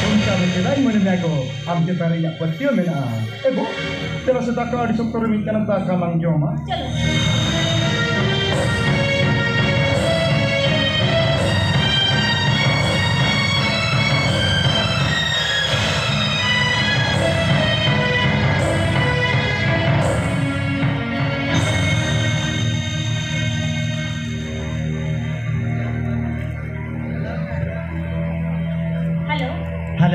ᱚᱱᱠᱟ ᱫᱚ ᱪᱮᱫᱟᱜ ᱤᱧ ᱢᱚᱱᱮ ᱢᱮᱭᱟ ᱜᱚ? ᱟᱢ ᱪᱮᱛᱟᱱ ᱨᱮ ᱤᱧᱟᱹᱜ ᱯᱟᱹᱛᱭᱟᱹᱣ ᱢᱮᱱᱟᱜᱼᱟ᱾ ᱮ ᱜᱚ, ᱫᱮᱞᱟ ᱥᱮ ᱫᱟᱠᱟ ᱟᱹᱰᱤ ᱥᱚᱠᱛᱚ ᱨᱮ ᱢᱤᱫ ᱠᱟᱱᱟ, ᱫᱟᱠᱟ ᱞᱟᱝ ᱡᱚᱢᱟ᱾ ᱪᱚᱞᱚ᱾ ᱦᱮᱞᱳ᱾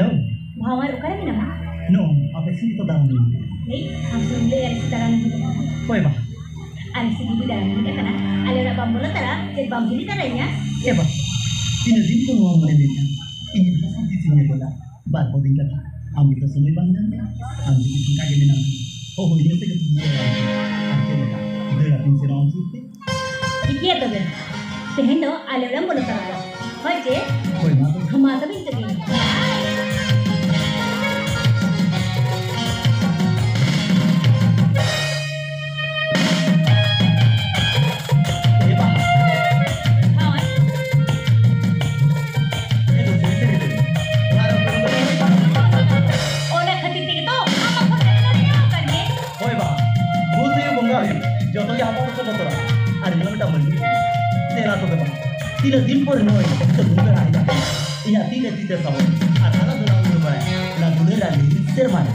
ᱞᱟᱹᱭ, ᱟᱢ ᱥᱩᱨ ᱞᱟᱹᱭ ᱟᱨ ᱥᱮ ᱫᱟᱬᱟᱱ ᱦᱤᱡᱩᱜ ᱠᱟᱱᱟ᱾ ᱦᱳᱭ ᱵᱟ᱾ ᱟᱨ ᱥᱮ ᱡᱩᱫᱤ ᱫᱟᱬᱟᱱ ᱦᱮᱡ ᱟᱠᱟᱱᱟ, ᱟᱞᱮ ᱚᱲᱟᱜ ᱵᱟᱢ ᱵᱚᱞᱚ ᱛᱟᱨᱟ, ᱪᱮᱫ ᱵᱟᱢ ᱦᱤᱨᱤ ᱛᱟᱨᱟᱭᱤᱧᱟ? ᱮ ᱵᱟ, ᱛᱤᱱᱟᱹᱜ ᱫᱤᱱ ᱠᱷᱚᱱ ᱱᱚᱣᱟ ᱢᱚᱱᱮ ᱢᱮᱱᱟᱜᱼᱟ, ᱤᱧ ᱦᱟᱸᱥ ᱦᱟᱸᱥ ᱛᱤᱥᱤᱧ ᱧᱮᱯᱮᱞᱟ᱾ ᱵᱟᱨ ᱯᱮ ᱫᱤᱱ ᱠᱟᱛᱷᱟ, ᱟᱢ ᱜᱮᱛᱚ ᱥᱚᱢᱚᱭ ᱵᱟᱢ ᱧᱟᱢ ᱮᱫᱟ᱾ ᱟᱢ ᱡᱩᱫᱤ ᱯᱷᱟᱸᱠᱟ ᱜᱮ ᱢᱮᱱᱟᱢ ᱠᱷᱟᱱ, ᱦᱚᱦᱚ ᱤᱧ ᱢᱮᱥᱮ ᱠᱟᱹᱴᱤᱡ ᱧᱮᱯᱮᱞ ᱟᱢ ᱠᱟᱱᱟ᱾ ᱟᱨ ᱪᱮᱫ ᱞᱮᱠᱟ, ᱫᱟᱹᱲ ᱟᱹᱛᱤᱧ ᱥᱮᱱᱚᱜ ᱟᱢ ᱥᱩᱨ ᱛᱮ? ᱴᱷᱤᱠ ᱜᱮᱭᱟ ᱛᱚᱵᱮ, ᱛᱮᱦᱮᱧ ᱫᱚ ᱟᱞᱮ ᱚᱲᱟᱜ ᱮᱢ ᱵᱚᱞᱚ ᱛᱚᱨᱟᱜᱼᱟ᱾ ᱦᱳᱭ ᱪᱮ? ᱦᱳᱭ, ᱢᱟ ᱛᱚᱵᱮ᱾ ᱢᱟ ᱛᱚᱵᱮ ᱤᱱᱠᱟᱹ ᱜᱮ᱾ ᱮ ᱵᱟ᱾ ᱦᱳᱭ᱾ ᱮ ᱫᱚ ᱥᱟᱹᱨᱤ ᱥᱟᱹᱨᱤ ᱞᱟᱹᱭ ᱢᱮ᱾ ᱚᱲᱟᱜ ᱨᱮ ᱚᱠᱚᱭ ᱦᱚᱸ ᱵᱟᱹᱱᱩᱜ ᱠᱚᱣᱟ? ᱚᱱᱟ ᱠᱷᱟᱹᱛᱤᱨ ᱛᱮᱜᱮ ᱛᱚ ᱟᱢᱟᱜ ᱠᱷᱚᱨᱪᱟ ᱫᱚ ᱵᱟᱹᱧ ᱧᱟᱢ ᱟᱠᱟᱫ ᱜᱮ᱾ ᱦᱳᱭ ᱵᱟ, ᱵᱷᱩᱛ ᱦᱩᱭᱩᱜ ᱵᱚᱸᱜᱟ ᱦᱩᱭᱩᱜ, ᱡᱚᱛᱚ ᱜᱮ ᱟᱯᱟᱛᱚᱛᱚ ᱵᱚᱛᱚᱨᱟ᱾ ᱟᱨ ᱤᱧ ᱦᱚᱸ ᱢᱤᱫᱴᱟᱝ ᱢᱟᱹᱱᱢᱤ ᱠᱟᱹᱱᱟᱹᱧ᱾ ᱫᱮᱞᱟ ᱛᱚᱵᱮ ᱵᱟ, ᱛᱤᱱᱟᱹᱜ ᱫᱤᱱ ᱯᱚᱨ ᱱᱚᱜᱼᱚᱭ ᱱᱤᱛᱚᱜ ᱱᱩᱱ ᱵᱮᱲᱟ ᱦᱮᱡ ᱟᱠᱟᱱᱟ᱾ ᱤᱧᱟᱜ ᱛᱤ ᱨᱮ ᱛᱤ ᱛᱮ ᱥᱟᱵ ᱟᱨ ᱦᱟᱞᱟ ᱫᱚ ᱞᱟᱝ ᱩᱭᱩᱝ ᱵᱟᱲᱟᱭᱟ᱾ ᱚᱱᱟ ᱫᱩᱞᱟᱹᱲ ᱟᱨ ᱞᱤᱞᱤ ᱥᱮᱨᱢᱟ ᱨᱮ᱾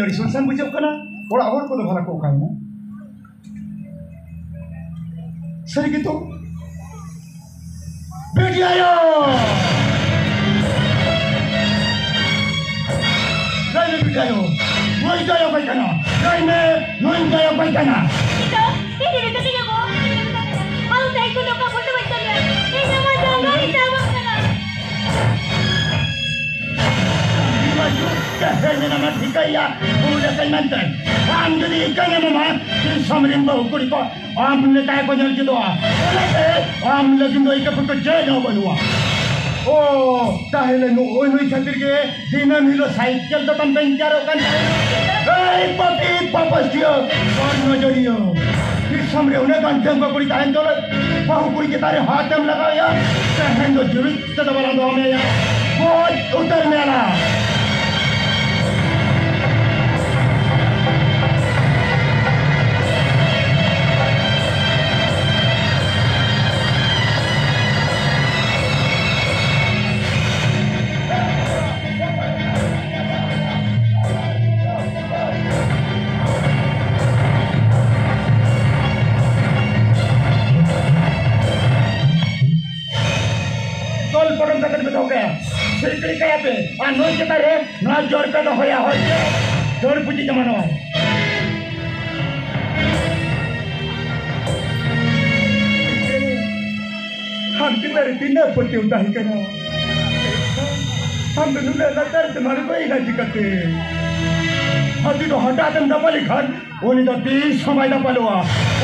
ᱟᱹᱰᱤ ᱥᱩᱱᱥᱟᱱ ᱵᱩᱡᱷᱟᱹᱜ ᱠᱟᱱᱟ᱾ ᱚᱲᱟᱜ ᱦᱚᱲ ᱠᱚᱫᱚ ᱵᱷᱟᱞᱟ ᱠᱚ ᱚᱠᱟᱭᱮᱱᱟ? ᱥᱟᱹᱨᱤ ᱜᱮᱛᱚ᱾ ᱵᱤᱴᱤ ᱟᱭᱳ! ᱞᱟᱹᱭ ᱢᱮ ᱵᱤᱴᱤ ᱟᱭᱳ, ᱱᱩᱭ ᱫᱚᱭ ᱚᱠᱚᱭ ᱠᱟᱱᱟ? ᱞᱟᱹᱭ ᱢᱮ, ᱱᱩᱭ ᱫᱚᱭ ᱚᱠᱚᱭ ᱠᱟᱱᱟ? ᱤᱧ ᱫᱚ, ᱤᱧ ᱫᱚ ᱵᱤᱴᱤ ᱟᱭᱳ ᱜᱚ, ᱤᱧ ᱫᱚ ᱵᱤᱴᱤ ᱟᱭᱳ᱾ ᱟᱢ ᱫᱚ ᱤᱧ ᱠᱚ ᱱᱚᱝᱠᱟ ᱵᱚᱞᱚ ᱵᱟᱹᱧ ᱠᱟᱹᱢᱤᱭᱟ᱾ ᱤᱧ ᱫᱚ ᱢᱟ ᱡᱟᱸᱜᱟ ᱨᱮ ᱥᱟᱵ ᱠᱟᱱᱟ᱾ ᱛᱮᱦᱮᱧ ᱚᱱᱟ ᱴᱷᱤᱠᱟᱹᱭᱟ, ᱵᱷᱩᱞ ᱟᱠᱟᱱ ᱢᱮᱱᱛᱮ᱾ ᱟᱢ ᱡᱩᱫᱤ ᱤᱠᱟᱹᱧ ᱮᱢᱟᱢᱟ, ᱫᱤᱥᱚᱢ ᱨᱮᱱ ᱵᱟᱹᱦᱩ ᱠᱩᱲᱤ ᱠᱚ ᱟᱢ ᱞᱮᱠᱟ ᱠᱚ ᱧᱮᱞ ᱪᱮᱫᱚᱜᱼᱟ᱾ ᱚᱱᱟᱛᱮ ᱟᱢ ᱞᱟᱹᱜᱤᱫ ᱫᱚ ᱤᱠᱟᱹ ᱯᱷᱤᱠᱟᱹ ᱪᱮᱫ ᱦᱚᱸ ᱵᱟᱹᱱᱩᱜᱼᱟ᱾ ᱳ, ᱛᱟᱦᱞᱮ ᱱᱩᱜᱼᱩᱭ ᱱᱩᱭ ᱠᱷᱟᱹᱛᱤᱨ ᱜᱮ ᱫᱤᱱᱟᱹᱢ ᱦᱤᱞᱳᱜ ᱥᱟᱭᱠᱮᱞ ᱫᱚ ᱛᱟᱢ ᱯᱮᱧᱪᱟᱨᱚᱜ ᱠᱟᱱ ᱛᱟᱦᱮᱸᱱᱟ᱾ ᱮᱭ ᱯᱟᱯᱤ ᱯᱟᱯᱟᱥᱤᱭᱟᱹ, ᱵᱟᱨ ᱱᱚᱡᱚᱨᱤᱭᱟᱹ, ᱫᱤᱥᱚᱢ ᱨᱮ ᱩᱱᱟᱹᱜ ᱜᱟᱱ ᱰᱟᱺᱜᱩᱣᱟᱹ ᱠᱩᱲᱤ ᱛᱟᱦᱮᱱ ᱛᱩᱞᱩᱡ ᱵᱟᱹᱦᱩ ᱠᱩᱲᱤ ᱪᱮᱛᱟᱱ ᱨᱮ ᱦᱟᱛ ᱮᱢ ᱞᱟᱜᱟᱣᱮᱭᱟ, ᱛᱮᱦᱮᱧ ᱫᱚ ᱡᱤᱣᱤ ᱛᱮᱫᱚ ᱵᱟᱞᱟᱝ ᱫᱚᱦᱚ ᱢᱮᱭᱟ, ᱜᱚᱡ ᱩᱛᱟᱹᱨ ᱢᱮᱭᱟ ᱞᱟᱝ᱾ ᱛᱚᱞ ᱯᱚᱴᱚᱢ ᱠᱟᱛᱮ ᱯᱮ ᱫᱚᱦᱚ ᱠᱟᱭᱟ, ᱥᱤᱠᱲᱤ ᱠᱟᱭᱟ ᱯᱮ, ᱟᱨ ᱱᱩᱭ ᱪᱮᱛᱟᱱ ᱨᱮ ᱱᱚᱣᱟ ᱡᱳᱨ ᱯᱮ ᱫᱚᱦᱚᱭᱟ, ᱦᱳᱭ ᱪᱮ? ᱫᱟᱹᱲ ᱯᱩᱪᱤ ᱡᱟᱢᱟ ᱱᱚᱣᱟ᱾ ᱟᱢ ᱪᱮᱛᱟᱱ ᱨᱮ ᱛᱤᱱᱟᱹᱜ ᱯᱟᱹᱛᱭᱟᱹᱣ ᱛᱟᱦᱮᱸ ᱠᱟᱱᱟ, ᱟᱢ ᱫᱚ ᱱᱩᱱᱟᱹᱜ ᱞᱟᱛᱟᱨ ᱛᱮᱢ ᱟᱬᱜᱚᱭᱮᱱᱟ ᱪᱤᱠᱟᱹᱛᱮ? ᱦᱟᱹᱛᱤ ᱫᱚ ᱦᱚᱴᱟᱛ ᱮᱢ ᱫᱟᱯᱟᱞ ᱞᱮᱠᱷᱟᱱ ᱩᱱᱤ ᱫᱚ ᱛᱤᱥ ᱦᱚᱸ ᱵᱟᱭ ᱫᱟᱯᱟᱞᱚᱜᱼᱟ᱾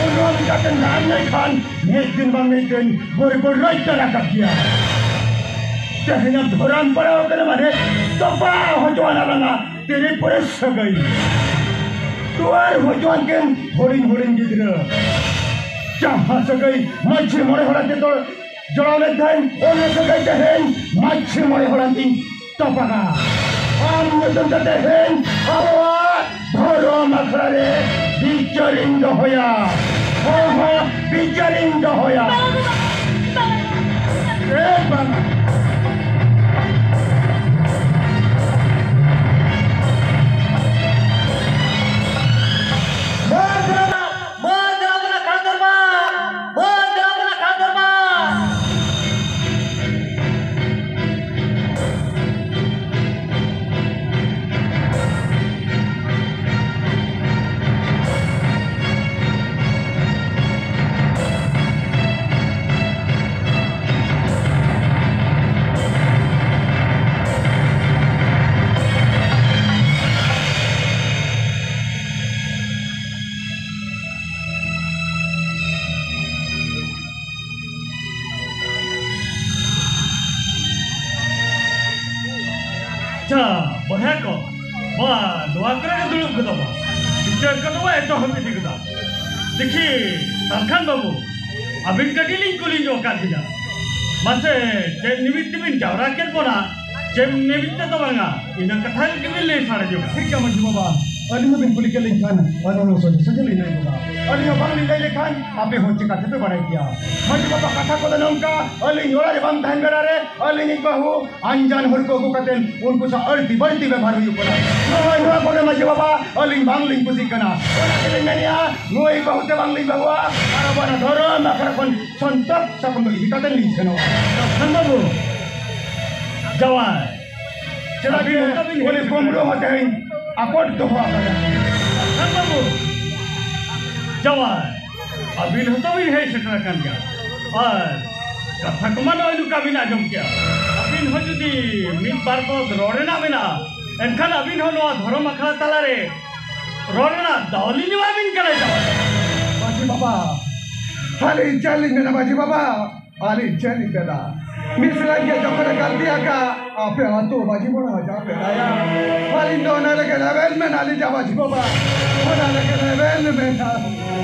ᱩᱱᱩᱢ ᱠᱟᱛᱮ ᱧᱟᱢ ᱞᱮᱠᱷᱟᱱ ᱢᱤᱫ ᱫᱤᱱ ᱵᱟᱝ ᱢᱤᱫ ᱫᱤᱱ ᱵᱩᱨ ᱵᱩᱨ ᱨᱚᱡᱽ ᱫᱚ ᱨᱟᱠᱟᱵ ᱜᱮᱭᱟ᱾ ᱛᱮᱦᱮᱧ ᱮᱢ ᱫᱷᱚᱨᱚᱢ ᱯᱟᱲᱟᱣ ᱠᱟᱱᱟ ᱢᱟᱱᱮ ᱛᱚᱯᱟ ᱦᱚᱪᱚ ᱟᱱᱟ ᱞᱟᱝᱟ ᱛᱤᱨᱤ ᱯᱚᱨᱮ ᱥᱟᱹᱜᱟᱹᱭ᱾ ᱛᱩᱣᱟᱨ ᱦᱚᱪᱚ ᱟᱱ ᱠᱤᱱ ᱦᱩᱰᱤᱧ ᱦᱩᱰᱤᱧ ᱜᱤᱫᱽᱨᱟᱹ᱾ ᱡᱟᱦᱟᱸ ᱥᱟᱹᱜᱟᱹᱭ ᱢᱟᱹᱡᱷᱤ ᱢᱚᱬᱮ ᱦᱚᱲ ᱟᱛᱮ ᱫᱚ ᱡᱚᱲᱟᱣ ᱞᱮᱱ ᱛᱟᱦᱮᱸᱱ, ᱚᱱᱟ ᱥᱟᱹᱜᱟᱹᱭ ᱛᱮᱦᱮᱧ ᱢᱟᱹᱡᱷᱤ ᱢᱚᱬᱮ ᱦᱚᱲ ᱟᱛᱮᱧ ᱛᱚᱯᱟᱜᱟ᱾ ᱟᱢ ᱧᱩᱛᱩᱢ ᱛᱮ ᱛᱮᱦᱮᱧ ᱟᱵᱚᱣᱟᱜ ᱫᱷᱚᱨᱚᱢ ᱟᱠᱷᱲᱟ ᱨᱮ ᱵᱤᱪᱟᱹᱨᱤᱧ ᱫᱚᱦᱚᱭᱟ᱾ ᱦᱚᱸ, ᱦᱚᱸ, ᱵᱤᱪᱟᱹᱨᱤᱧ ᱫᱚᱦᱚᱭᱟ᱾ ᱵᱟᱝ, ᱵᱟᱝ, ᱵᱟᱝ᱾ ᱮ ᱵᱟᱝ᱾ ᱟᱪᱪᱷᱟ, ᱵᱚᱭᱦᱟ ᱠᱚ, ᱢᱟ ᱱᱚᱣᱟ ᱠᱚᱨᱮ ᱜᱮ ᱫᱩᱲᱩᱵ ᱜᱚᱫᱚᱜ ᱢᱟ᱾ ᱵᱤᱪᱟᱹᱨ ᱠᱚᱫᱚ ᱵᱚ ᱮᱛᱚᱦᱚᱵ ᱤᱫᱤ ᱜᱚᱫᱟ᱾ ᱫᱮᱠᱷᱤ, ᱥᱟᱞᱠᱷᱟᱱ ᱵᱟᱹᱵᱩ, ᱟᱹᱵᱤᱱ ᱠᱟᱹᱴᱤᱡ ᱞᱤᱧ ᱠᱩᱞᱤ ᱧᱚᱜ ᱟᱠᱟᱫ ᱵᱤᱱᱟ᱾ ᱢᱟᱥᱮ, ᱪᱮᱫ ᱱᱤᱢᱤᱛ ᱛᱮᱵᱤᱱ ᱡᱟᱣᱨᱟ ᱠᱮᱫ ᱵᱚᱱᱟ? ᱪᱮᱫ ᱱᱤᱢᱤᱛ ᱛᱮᱫᱚ ᱵᱟᱝᱟ, ᱤᱱᱟᱹ ᱠᱟᱛᱷᱟ ᱜᱮᱵᱤᱱ ᱞᱟᱹᱭ ᱥᱟᱰᱮ ᱧᱚᱜᱟ᱾ ᱴᱷᱤᱠ ᱜᱮᱭᱟ ᱢᱟᱹᱡᱷᱤ ᱵᱟᱵᱟ, ᱟᱹᱞᱤᱧ ᱦᱚᱸᱵᱤᱱ ᱠᱩᱞᱤ ᱠᱮᱫ ᱞᱤᱧ ᱠᱷᱟᱱ, ᱟᱹᱞᱤᱧ ᱦᱚᱸ ᱥᱚᱡᱷᱮ ᱥᱚᱡᱷᱮ ᱞᱤᱧ ᱞᱟᱹᱭ ᱜᱚᱫᱟ᱾ ᱟᱹᱞᱤᱧ ᱦᱚᱸ ᱵᱟᱝ ᱞᱤᱧ ᱞᱟᱹᱭ ᱞᱮᱠᱷᱟᱱ ᱟᱯᱮ ᱦᱚᱸ ᱪᱤᱠᱟ ᱛᱮᱯᱮ ᱵᱟᱲᱟᱭ ᱠᱮᱭᱟ? ᱢᱟᱹᱡᱷᱤ ᱵᱟᱵᱟ, ᱠᱟᱛᱷᱟ ᱠᱚᱫᱚ ᱱᱚᱝᱠᱟ, ᱟᱹᱞᱤᱧ ᱚᱲᱟᱜ ᱨᱮ ᱵᱟᱝ ᱛᱟᱦᱮᱱ ᱵᱮᱲᱟ ᱨᱮ ᱟᱹᱞᱤᱧᱤᱡ ᱵᱟᱹᱦᱩ ᱟᱱᱡᱟᱱ ᱦᱚᱲ ᱠᱚ ᱟᱹᱜᱩ ᱠᱟᱛᱮ ᱩᱱᱠᱩ ᱥᱟᱶ ᱟᱹᱲᱛᱤ ᱵᱟᱹᱲᱛᱤ ᱵᱮᱵᱚᱦᱟᱨ ᱦᱩᱭᱩᱜ ᱠᱟᱱᱟ᱾ ᱱᱚᱜᱼᱚᱭ ᱱᱚᱣᱟ ᱠᱚᱜᱮ ᱢᱟᱹᱡᱷᱤ ᱵᱟᱵᱟ ᱟᱹᱞᱤᱧ ᱵᱟᱝ ᱞᱤᱧ ᱠᱩᱥᱤᱜ ᱠᱟᱱᱟ᱾ ᱚᱱᱟ ᱛᱮᱞᱤᱧ ᱢᱮᱱᱮᱫᱼᱟ, ᱱᱩᱭ ᱵᱟᱹᱦᱩ ᱛᱮ ᱵᱟᱝ ᱞᱤᱧ ᱵᱟᱹᱦᱩᱜᱼᱟ ᱟᱨ ᱟᱵᱚᱣᱟᱜ ᱫᱷᱚᱨᱚᱢ ᱟᱠᱷᱲᱟ ᱠᱷᱚᱱ ᱥᱚᱱᱛᱚᱨ ᱥᱟᱠᱚᱢ ᱫᱚ ᱤᱫᱤ ᱠᱟᱛᱮ ᱞᱤᱧ ᱥᱮᱱᱚᱜᱼᱟ᱾ ᱥᱟᱞᱠᱷᱟᱱ ᱵᱟᱹᱵᱩ, ᱡᱟᱶᱟᱭ, ᱪᱮᱫᱟᱜ ᱟᱹᱵᱤᱱ ᱡᱮ ᱚᱱᱠᱟ ᱵᱤᱱ ᱩᱱᱤ ᱦᱮᱡ ᱠᱩᱢᱵᱽᱲᱩ ᱦᱚᱸ ᱛᱮᱦᱮᱧ ᱟᱠᱚᱴ ᱫᱚᱦᱚ ᱟᱠᱟᱫᱟ᱾ ᱥᱟᱞᱠᱷᱟᱱ ᱵᱟᱹᱵᱩ, ᱡᱟᱶᱟᱭ, ᱟᱹᱵᱤᱱ ᱦᱚᱸᱛᱚ ᱵᱤᱱ ᱦᱮᱡ ᱥᱮᱴᱮᱨ ᱟᱠᱟᱱ ᱜᱮᱭᱟ᱾ ᱟᱨ ᱠᱟᱛᱷᱟ ᱠᱚᱢᱟ ᱱᱚᱜᱼᱚᱭ ᱱᱚᱝᱠᱟ ᱵᱤᱱ ᱟᱸᱡᱚᱢ ᱠᱮᱜᱼᱟ᱾ ᱟᱹᱵᱤᱱ ᱦᱚᱸ ᱡᱩᱫᱤ ᱢᱤᱫ ᱵᱟᱨ ᱯᱚᱫ ᱨᱚᱲ ᱨᱮᱱᱟᱜ ᱢᱮᱱᱟᱜᱼᱟ, ᱮᱱᱠᱷᱟᱱ ᱟᱹᱵᱤᱱ ᱦᱚᱸ ᱱᱚᱣᱟ ᱫᱷᱚᱨᱚᱢ ᱟᱠᱷᱲᱟ ᱛᱟᱞᱟᱨᱮ ᱨᱚᱲ ᱨᱮᱱᱟᱜ ᱫᱟᱣ ᱞᱤᱧ ᱮᱢᱟ ᱵᱤᱱ ᱠᱟᱱᱟ, ᱡᱟᱶᱟᱭ᱾ ᱢᱟᱹᱡᱷᱤ ᱵᱟᱵᱟ, ᱟᱹᱞᱤᱧ ᱪᱮᱫ ᱞᱤᱧ ᱢᱮᱱᱟ ᱢᱟᱹᱡᱷᱤ ᱵᱟᱵᱟ? ᱟᱹᱞᱤᱧ ᱪᱮᱫ ᱞᱤᱧ ᱢᱮᱱᱟ? ᱢᱤᱥᱨᱟᱧ ᱜᱮ ᱡᱚᱠᱷᱚᱱᱮ ᱜᱟᱹᱞᱛᱤ ᱟᱠᱟᱫ, ᱟᱯᱮ ᱟᱹᱛᱩ ᱢᱟᱹᱡᱷᱤ ᱵᱩᱲᱦᱤ ᱦᱟᱡᱟᱨ ᱯᱮ ᱫᱟᱭᱟ᱾ ᱟᱹᱞᱤᱧ ᱫᱚ ᱚᱱᱟ ᱞᱟᱹᱜᱤᱫ ᱨᱮᱵᱮᱱ ᱢᱮᱱᱟ, ᱟᱹᱞᱤᱧ ᱡᱟ ᱢᱟᱹᱡᱷᱤ ᱵᱟᱵᱟ, ᱚᱱᱟ ᱞᱟᱹᱜᱤᱫ ᱨᱮᱵᱮᱱ ᱢᱮᱱᱟ᱾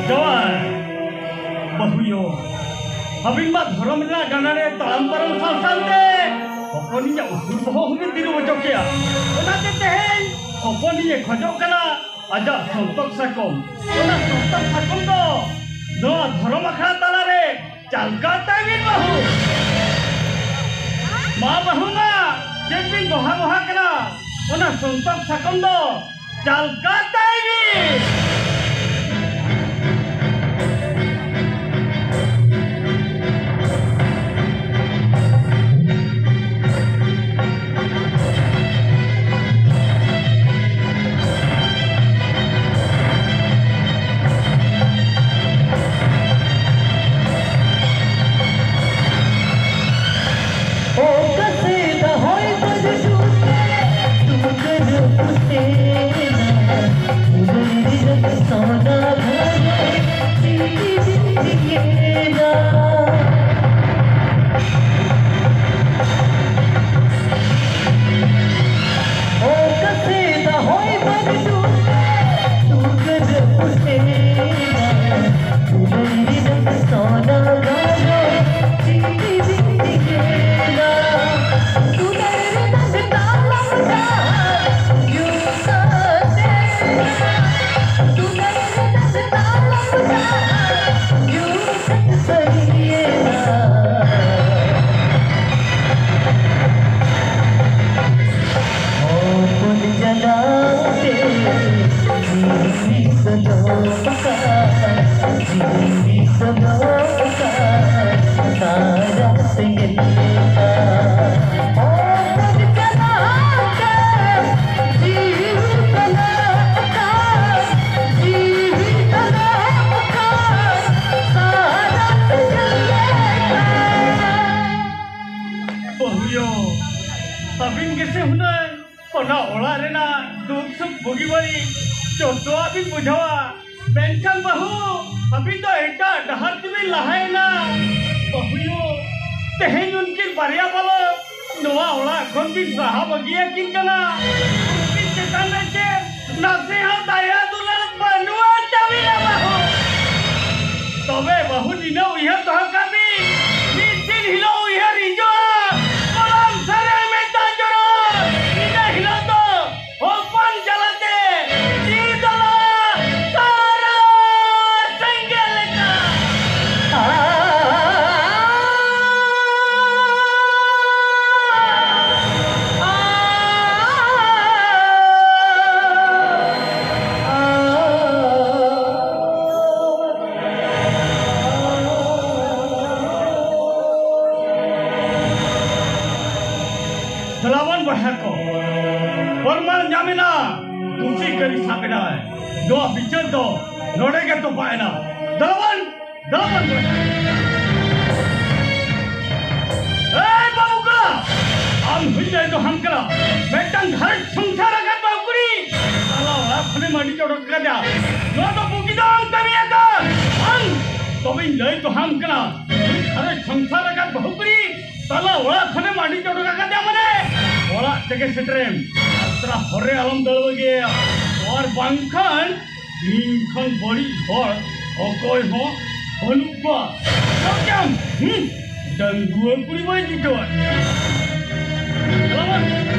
ᱡᱟᱶᱟᱭ, ᱵᱟᱹᱦᱩᱭᱳ, ᱟᱹᱵᱤᱱ ᱢᱟ ᱫᱷᱚᱨᱚᱢ ᱨᱮᱱᱟᱜ ᱰᱟᱸᱰᱟ ᱨᱮ ᱛᱟᱲᱟᱢ ᱯᱟᱨᱚᱢ ᱥᱟᱶ ᱥᱟᱶᱛᱮ ᱦᱚᱯᱚᱱᱤᱧᱟᱜ ᱩᱥᱩᱞ ᱵᱚᱦᱚᱜ ᱦᱚᱸᱵᱤᱱ ᱛᱤᱨᱩᱵ ᱦᱚᱪᱚ ᱠᱮᱭᱟ᱾ ᱚᱱᱟᱛᱮ ᱛᱮᱦᱮᱧ ᱦᱚᱯᱚᱱᱤᱧᱮ ᱠᱷᱚᱡᱚᱜ ᱠᱟᱱᱟ ᱟᱡᱟᱜ ᱥᱚᱱᱛᱚᱠ ᱥᱟᱠᱚᱢ᱾ ᱚᱱᱟ ᱥᱚᱱᱛᱚᱠ ᱥᱟᱠᱚᱢ ᱫᱚ ᱱᱚᱣᱟ ᱫᱷᱚᱨᱚᱢ ᱟᱠᱷᱲᱟ ᱛᱟᱞᱟᱨᱮ ᱪᱟᱞᱠᱟ ᱛᱟᱭ ᱵᱤᱱ ᱵᱟᱹᱦᱩ᱾ ᱢᱟ ᱵᱟᱹᱦᱩ ᱢᱟ, ᱪᱮᱫ ᱵᱤᱱ ᱵᱚᱦᱟ ᱵᱚᱦᱟ ᱠᱟᱱᱟ? ᱚᱱᱟ ᱥᱚᱱᱛᱚᱠ ᱥᱟᱠᱚᱢ ᱫᱚ ᱪᱟᱞᱠᱟ ᱛᱟᱭ ᱵᱤᱱ᱾ ᱵᱟᱹᱦᱩᱭᱳ, ᱟᱹᱵᱤᱱ ᱜᱮᱥᱮ ᱦᱩᱱᱟᱹᱝ ᱚᱱᱟ ᱚᱲᱟᱜ ᱨᱮᱱᱟᱜ ᱫᱩᱠ ᱥᱩᱠ ᱵᱩᱜᱤ ᱵᱟᱹᱲᱤᱡ ᱡᱚᱛᱚᱣᱟᱜ ᱵᱤᱱ ᱵᱩᱡᱷᱟᱹᱣᱟ᱾ ᱢᱮᱱᱠᱷᱟᱱ ᱵᱟᱹᱦᱩ, ᱟᱹᱵᱤᱱ ᱫᱚ ᱮᱴᱟᱜ ᱰᱟᱦᱟᱨ ᱛᱮᱵᱤᱱ ᱞᱟᱦᱟᱭᱮᱱᱟ᱾ ᱵᱟᱹᱦᱩᱭᱳ, ᱛᱮᱦᱮᱧ ᱩᱱᱠᱤᱱ ᱵᱟᱨᱭᱟ ᱵᱟᱞᱚᱠ ᱱᱚᱣᱟ ᱚᱲᱟᱜ ᱠᱷᱚᱱ ᱵᱤᱱ ᱥᱟᱦᱟ ᱵᱟᱹᱜᱤᱭᱟᱹᱠᱤᱱ ᱠᱟᱱᱟ᱾ ᱩᱱᱠᱤᱱ ᱪᱮᱛᱟᱱ ᱨᱮ ᱪᱮᱫ ᱱᱟᱥᱮ ᱦᱚᱸ ᱫᱟᱭᱟ ᱫᱩᱞᱟᱹᱲ ᱵᱟᱹᱱᱩᱜᱼᱟ ᱛᱟᱹᱵᱤᱱᱟ ᱵᱟᱹᱦᱩ? ᱛᱚᱵᱮ ᱵᱟᱹᱦᱩ ᱱᱤᱱᱟᱹ ᱩᱭᱦᱟᱹᱨ ᱫᱚᱦᱚ ᱠᱟᱜ ᱵᱤᱱ, ᱢᱤᱫ ᱫᱤᱱ ᱦᱤᱞᱳᱜ ᱩᱭᱦᱟᱹᱨ ᱦᱤᱡᱩᱜᱼᱟ, ᱠᱚᱞᱚᱢ ᱥᱟᱨᱮ ᱢᱮᱫ ᱫᱟᱜ ᱡᱚᱨᱚ, ᱤᱱᱟᱹ ᱦᱤᱞᱳᱜ ᱫᱚ ᱦᱚᱯᱚᱱ ᱡᱟᱞᱟᱛᱮ ᱡᱤᱣᱤ ᱫᱚ ᱥᱟᱨᱟ ᱥᱮᱸᱜᱮᱞ ᱞᱮᱠᱟ᱾ ᱫᱮᱞᱟᱵᱚᱱ ᱵᱚᱭᱦᱟ ᱠᱚ, ᱯᱨᱚᱢᱟᱱ ᱧᱟᱢ ᱮᱱᱟ, ᱫᱩᱥᱤ ᱠᱟᱹᱨᱤ ᱥᱟᱵ ᱮᱱᱟᱭ᱾ ᱱᱚᱣᱟ ᱵᱤᱪᱟᱹᱨ ᱫᱚ ᱱᱚᱰᱮ ᱜᱮ ᱛᱚᱯᱟ ᱮᱱᱟ᱾ ᱫᱮᱞᱟᱵᱚᱱ, ᱫᱮᱞᱟᱵᱚᱱ ᱵᱚᱭᱦᱟ᱾ ᱮᱭ ᱵᱟᱹᱵᱩ ᱠᱚᱲᱟ, ᱟᱢ ᱦᱩᱭ ᱞᱟᱹᱭ ᱫᱚ ᱦᱟᱢ ᱠᱟᱱᱟ, ᱢᱤᱫᱴᱟᱝ ᱜᱷᱟᱨᱚᱸᱡᱽ ᱥᱚᱝᱥᱟᱨ ᱟᱠᱟᱫ ᱵᱟᱹᱵᱩ ᱠᱩᱲᱤ, ᱥᱟᱞᱟ ᱚᱲᱟᱜ ᱠᱷᱚᱱᱮᱢ ᱟᱹᱰᱤ ᱪᱚᱰᱚᱠ ᱠᱟᱫᱮᱭᱟ᱾ ᱱᱚᱣᱟ ᱫᱚ ᱵᱩᱜᱤ ᱫᱚ ᱵᱟᱝ ᱠᱟᱹᱢᱤ ᱟᱠᱟᱫ᱾ ᱵᱟᱝ, ᱛᱚᱵᱮᱧ ᱞᱟᱹᱭ ᱫᱚ ᱦᱟᱢ ᱠᱟᱱᱟ, ᱱᱩᱭ ᱜᱷᱟᱨᱚᱸᱡᱽ ᱥᱚᱝᱥᱟᱨ ᱟᱠᱟᱫ ᱵᱟᱹᱦᱩ ᱠᱩᱲᱤ ᱥᱟᱞᱟ ᱚᱲᱟᱜ ᱠᱷᱚᱱᱮᱢ ᱟᱹᱰᱤ ᱪᱚᱰᱚᱨ ᱟᱠᱟᱫᱮᱭᱟ ᱢᱟᱱᱮ, ᱚᱲᱟᱜ ᱛᱮᱜᱮ ᱥᱮᱴᱮᱨᱮᱢ᱾ ᱟᱛᱨᱟ ᱦᱚᱨ ᱨᱮ ᱟᱞᱚᱢ ᱫᱟᱹᱲ ᱵᱟᱹᱜᱤᱭᱟᱭᱟ, ᱟᱨ ᱵᱟᱝᱠᱷᱟᱱ ᱤᱧ ᱠᱷᱚᱱ ᱵᱟᱹᱲᱤᱡ ᱦᱚᱲ ᱚᱠᱚᱭ ᱦᱚᱸ ᱵᱟᱹᱱᱩᱜ ᱠᱚᱣᱟ᱾ ᱵᱩᱡᱷᱟᱹᱣ ᱠᱮᱫᱟᱢ? ᱦᱩᱸ? ᱰᱟᱺᱜᱩᱣᱟᱹ ᱠᱩᱲᱤ ᱵᱟᱹᱧ ᱡᱩᱴᱟᱹᱣᱟᱫ ᱢᱮᱭᱟ᱾ ᱪᱟᱞᱟᱣ ᱢᱮ᱾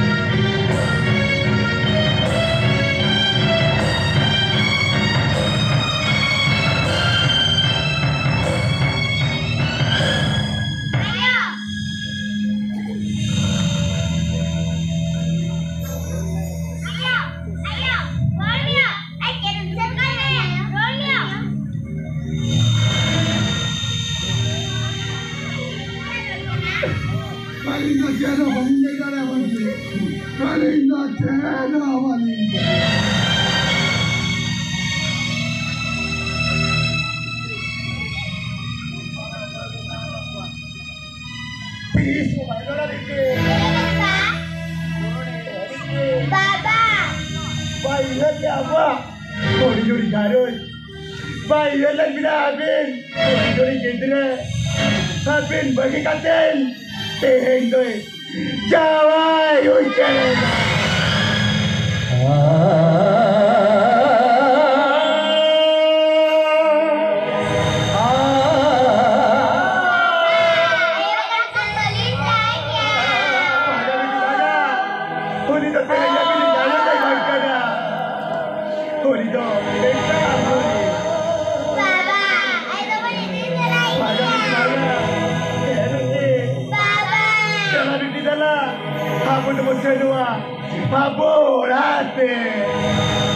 ᱟᱹᱞᱤᱧ ᱫᱚ ᱪᱮᱫ ᱦᱚᱸ ᱵᱟᱹᱞᱤᱧ ᱞᱟᱹᱭ ᱫᱟᱲᱮᱭᱟᱜᱼᱟ ᱜᱚᱢᱠᱮ᱾ ᱟᱹᱞᱤᱧ ᱫᱚ ᱪᱮᱫ ᱦᱚᱸ ᱵᱟᱹᱞᱤᱧ ᱞᱟᱹᱭ ᱫᱟᱲᱮᱭᱟᱜᱼᱟ᱾ ᱛᱤᱥ ᱦᱚᱸ ᱵᱟᱭ ᱨᱚᱲᱟ ᱵᱤᱴᱤ᱾ ᱵᱟᱵᱟ᱾ ᱵᱟᱭ ᱩᱭᱦᱟᱹᱨ ᱞᱮᱫ ᱟᱵᱚᱣᱟᱜ ᱦᱩᱰᱤᱧ ᱦᱩᱰᱤᱧ ᱜᱷᱟᱨᱚᱸᱡᱽ᱾ ᱵᱟᱭ ᱩᱭᱦᱟᱹᱨ ᱞᱮᱫ ᱵᱤᱱᱟ ᱟᱹᱵᱤᱱ ᱦᱩᱰᱤᱧ ᱦᱩᱰᱤᱧ ᱜᱤᱫᱽᱨᱟᱹ᱾ ᱟᱹᱵᱤᱱ ᱵᱟᱹᱜᱤ ᱠᱟᱛᱮᱱ ᱛᱮᱦᱮᱧ ᱫᱚᱭ ᱡᱟᱶᱟᱭ ᱩᱪᱟᱹᱲᱮᱱᱟ᱾ ᱩᱱᱤ ᱫᱚ ᱛᱮᱦᱮᱧ ᱟᱹᱵᱤᱱ ᱡᱟᱶᱟᱭ ᱫᱚᱭ ᱵᱟᱝ ᱠᱟᱱᱟ᱾ ᱩᱱᱤ ᱫᱚ ᱮᱴᱟᱜ ᱦᱚᱲ᱾ ᱵᱟᱵᱟ, ᱟᱡ ᱫᱚᱵᱚᱱ ᱤᱫᱤ ᱛᱚᱨᱟᱭᱮᱭᱟ᱾ ᱵᱟᱵᱟ, ᱮ ᱵᱤᱴᱤ᱾ ᱵᱟᱵᱟ᱾ ᱫᱮᱞᱟ ᱵᱤᱴᱤ, ᱫᱮᱞᱟ᱾ ᱟᱵᱚ ᱫᱚᱵᱚᱱ ᱥᱮᱱᱚᱜᱼᱟ ᱟᱵᱚ ᱚᱲᱟᱜ ᱛᱮ᱾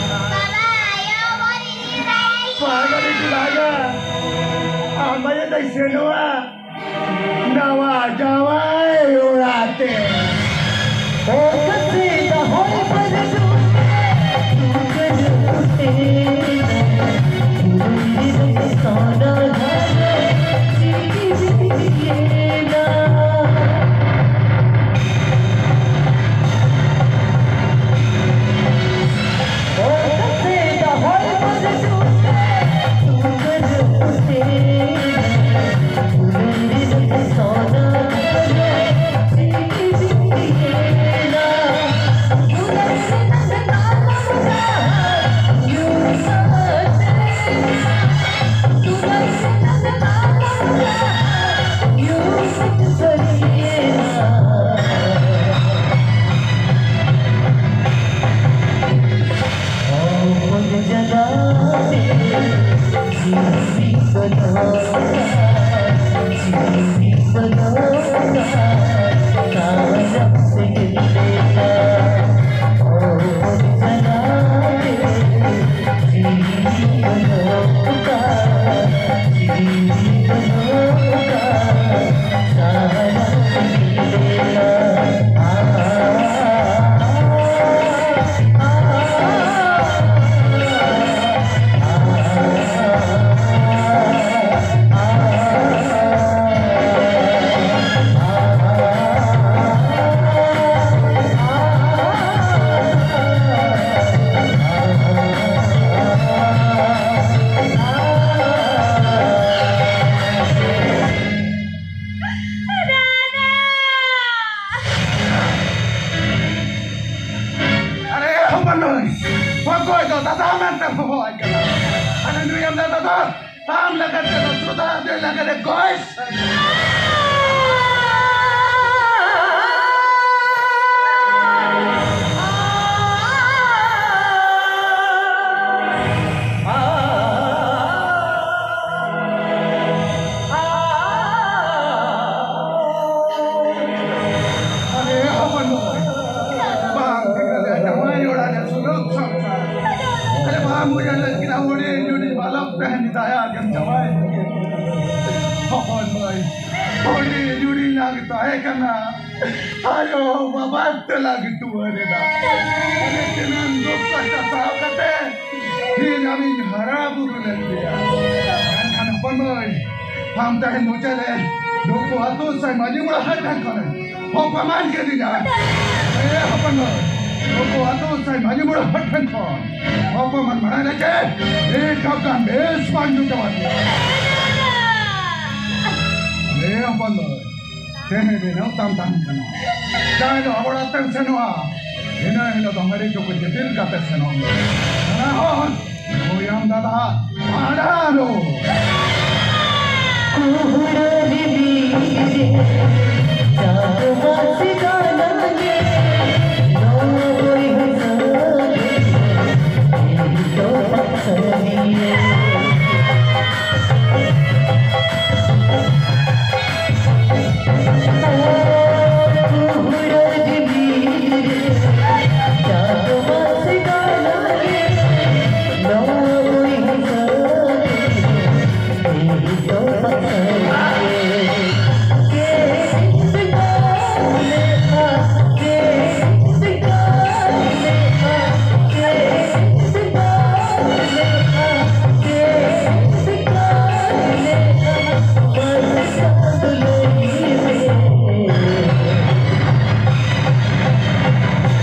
ᱵᱟᱵᱟ, ᱟᱭᱳ ᱵᱚᱱ ᱤᱫᱤ ᱛᱚᱨᱟᱭᱮᱭᱟ᱾ ᱵᱟᱝᱟ ᱵᱤᱴᱤ, ᱵᱟᱝᱟ᱾ ᱟᱢ ᱟᱭᱳ ᱫᱚᱭ ᱥᱮᱱᱚᱜᱼᱟ ᱱᱟᱣᱟ ᱡᱟᱶᱟᱭ ᱚᱲᱟᱜ ᱛᱮ᱾ ᱚᱠᱟ ᱥᱮᱫ ᱦᱚᱭ ᱵᱟᱹᱨᱰᱩ ᱛᱮ, ᱛᱩᱠᱟᱹ ᱨᱮ ᱯᱷᱩᱴᱮᱞ ᱮᱱᱟ, ᱯᱩᱨᱟᱹᱭ ᱨᱮ ᱥᱟᱱᱟ ᱫᱷᱟᱨᱮ ᱪᱤᱞᱤ ᱵᱤᱞᱤᱭᱮᱱᱟ᱾ ᱟᱢ ᱞᱟᱹᱜᱤᱫ ᱛᱮ ᱥᱨᱚᱫᱷᱟ ᱫᱮ ᱞᱟᱹᱜᱤᱫ ᱛᱮ ᱜᱚᱭᱥ᱾ ᱟᱨᱮ ᱦᱚᱯᱚᱱ ᱵᱚᱭ, ᱵᱟᱝ ᱴᱷᱤᱠ ᱟᱞᱮ ᱡᱟᱶᱟᱭ ᱚᱲᱟᱜ ᱨᱮ ᱥᱩᱞᱩᱠ ᱥᱚᱝᱥᱟᱨ᱾ ᱟᱨᱮ ᱵᱟᱝ ᱵᱩᱡᱷᱟᱹᱣ ᱞᱮᱫ ᱠᱤᱱᱟ ᱦᱩᱰᱤᱧ ᱦᱩᱰᱤᱧ ᱵᱟᱞᱚᱠ ᱛᱟᱦᱮᱱ ᱫᱟᱭᱟ ᱜᱮᱢ ᱡᱟᱶᱟᱭ ᱞᱟᱹᱜᱤᱫ᱾ ᱦᱚᱯᱚᱱ ᱵᱚᱭ, ᱦᱩᱰᱤᱧ ᱦᱩᱰᱤᱧ ᱞᱟᱝ ᱛᱟᱦᱮᱸ ᱠᱟᱱᱟ᱾ ᱟᱭᱳ ᱵᱟᱵᱟ ᱛᱮᱞᱟ ᱜᱮ ᱴᱩᱣᱟᱹᱨ ᱮᱱᱟ᱾ ᱟᱞᱮ ᱛᱤᱱᱟᱹᱝ ᱫᱩᱠ ᱠᱚᱥᱴᱚ ᱥᱟᱦᱟᱣ ᱠᱟᱛᱮ ᱤᱧ ᱟᱢᱤᱧ ᱦᱟᱨᱟ ᱵᱩᱨᱩ ᱞᱮᱫ ᱢᱮᱭᱟ᱾ ᱢᱮᱱᱠᱷᱟᱱ ᱦᱚᱯᱚᱱ ᱢᱟᱹᱭ, ᱟᱢ ᱛᱟᱦᱮᱸ ᱢᱚᱪᱟ ᱨᱮ ᱱᱩᱠᱩ ᱟᱹᱛᱩ ᱥᱟᱭ ᱢᱟᱹᱡᱷᱤ ᱢᱚᱬᱮ ᱦᱚᱲ ᱴᱷᱮᱱ ᱠᱷᱚᱱ ᱚᱯᱚᱢᱟᱱ ᱠᱮᱫᱤᱧᱟ᱾ ᱮ ᱦᱚᱯᱚᱱ ᱢᱟᱹᱭ, ᱱᱩᱠᱩ ᱟᱹᱛᱩ ᱥᱟᱭ ᱢᱟᱹᱡᱷᱤ ᱢᱚᱬᱮ ᱦᱚᱲ ᱴᱷᱮᱱ ᱠᱷᱚᱱ ᱚᱯᱚᱢᱟᱱ ᱢᱟᱲᱟᱝ ᱨᱮ ᱪᱮᱫ ᱤᱧ ᱴᱷᱚᱠᱟᱱ ᱵᱮᱥ ᱵᱟᱝ ᱡᱩᱛ ᱟᱠᱟᱫ ᱢᱮᱭᱟ᱾ ᱮ ᱦᱚᱯᱚᱱ ᱢᱟᱹᱭ, ᱛᱮᱦᱮᱧ ᱫᱤᱱ ᱦᱚᱸ ᱛᱟᱢ ᱛᱟᱦᱮᱱ ᱠᱟᱱᱟ᱾ ᱡᱟᱦᱟᱸᱭ ᱫᱚ ᱦᱚᱲ ᱟᱛᱮᱢ ᱥᱮᱱᱚᱜᱼᱟ, ᱤᱱᱟᱹ ᱦᱤᱞᱳᱜ ᱫᱚ ᱢᱟᱹᱨᱤᱪ ᱠᱚ ᱫᱤᱯᱤᱞ ᱠᱟᱛᱮ ᱥᱮᱱᱚᱜ ᱢᱮ᱾ ᱚᱱᱟ ᱦᱚᱸ ᱦᱩᱭᱟᱢ ᱫᱟᱫᱟ ᱯᱟᱲᱟᱨᱳ᱾ ᱠᱩᱦᱩᱲᱟᱹ ᱨᱤᱢᱤᱞ ᱨᱮ ᱪᱟᱸᱫᱚ ᱢᱟᱥᱮ ᱫᱟᱱᱟᱝ ᱮ, ᱱᱚᱣᱟ ᱵᱚᱭᱦᱟ ᱥᱟᱶ ᱤᱧ ᱫᱚ ᱵᱟᱝ ᱥᱟᱹᱨᱤᱭᱟᱹ᱾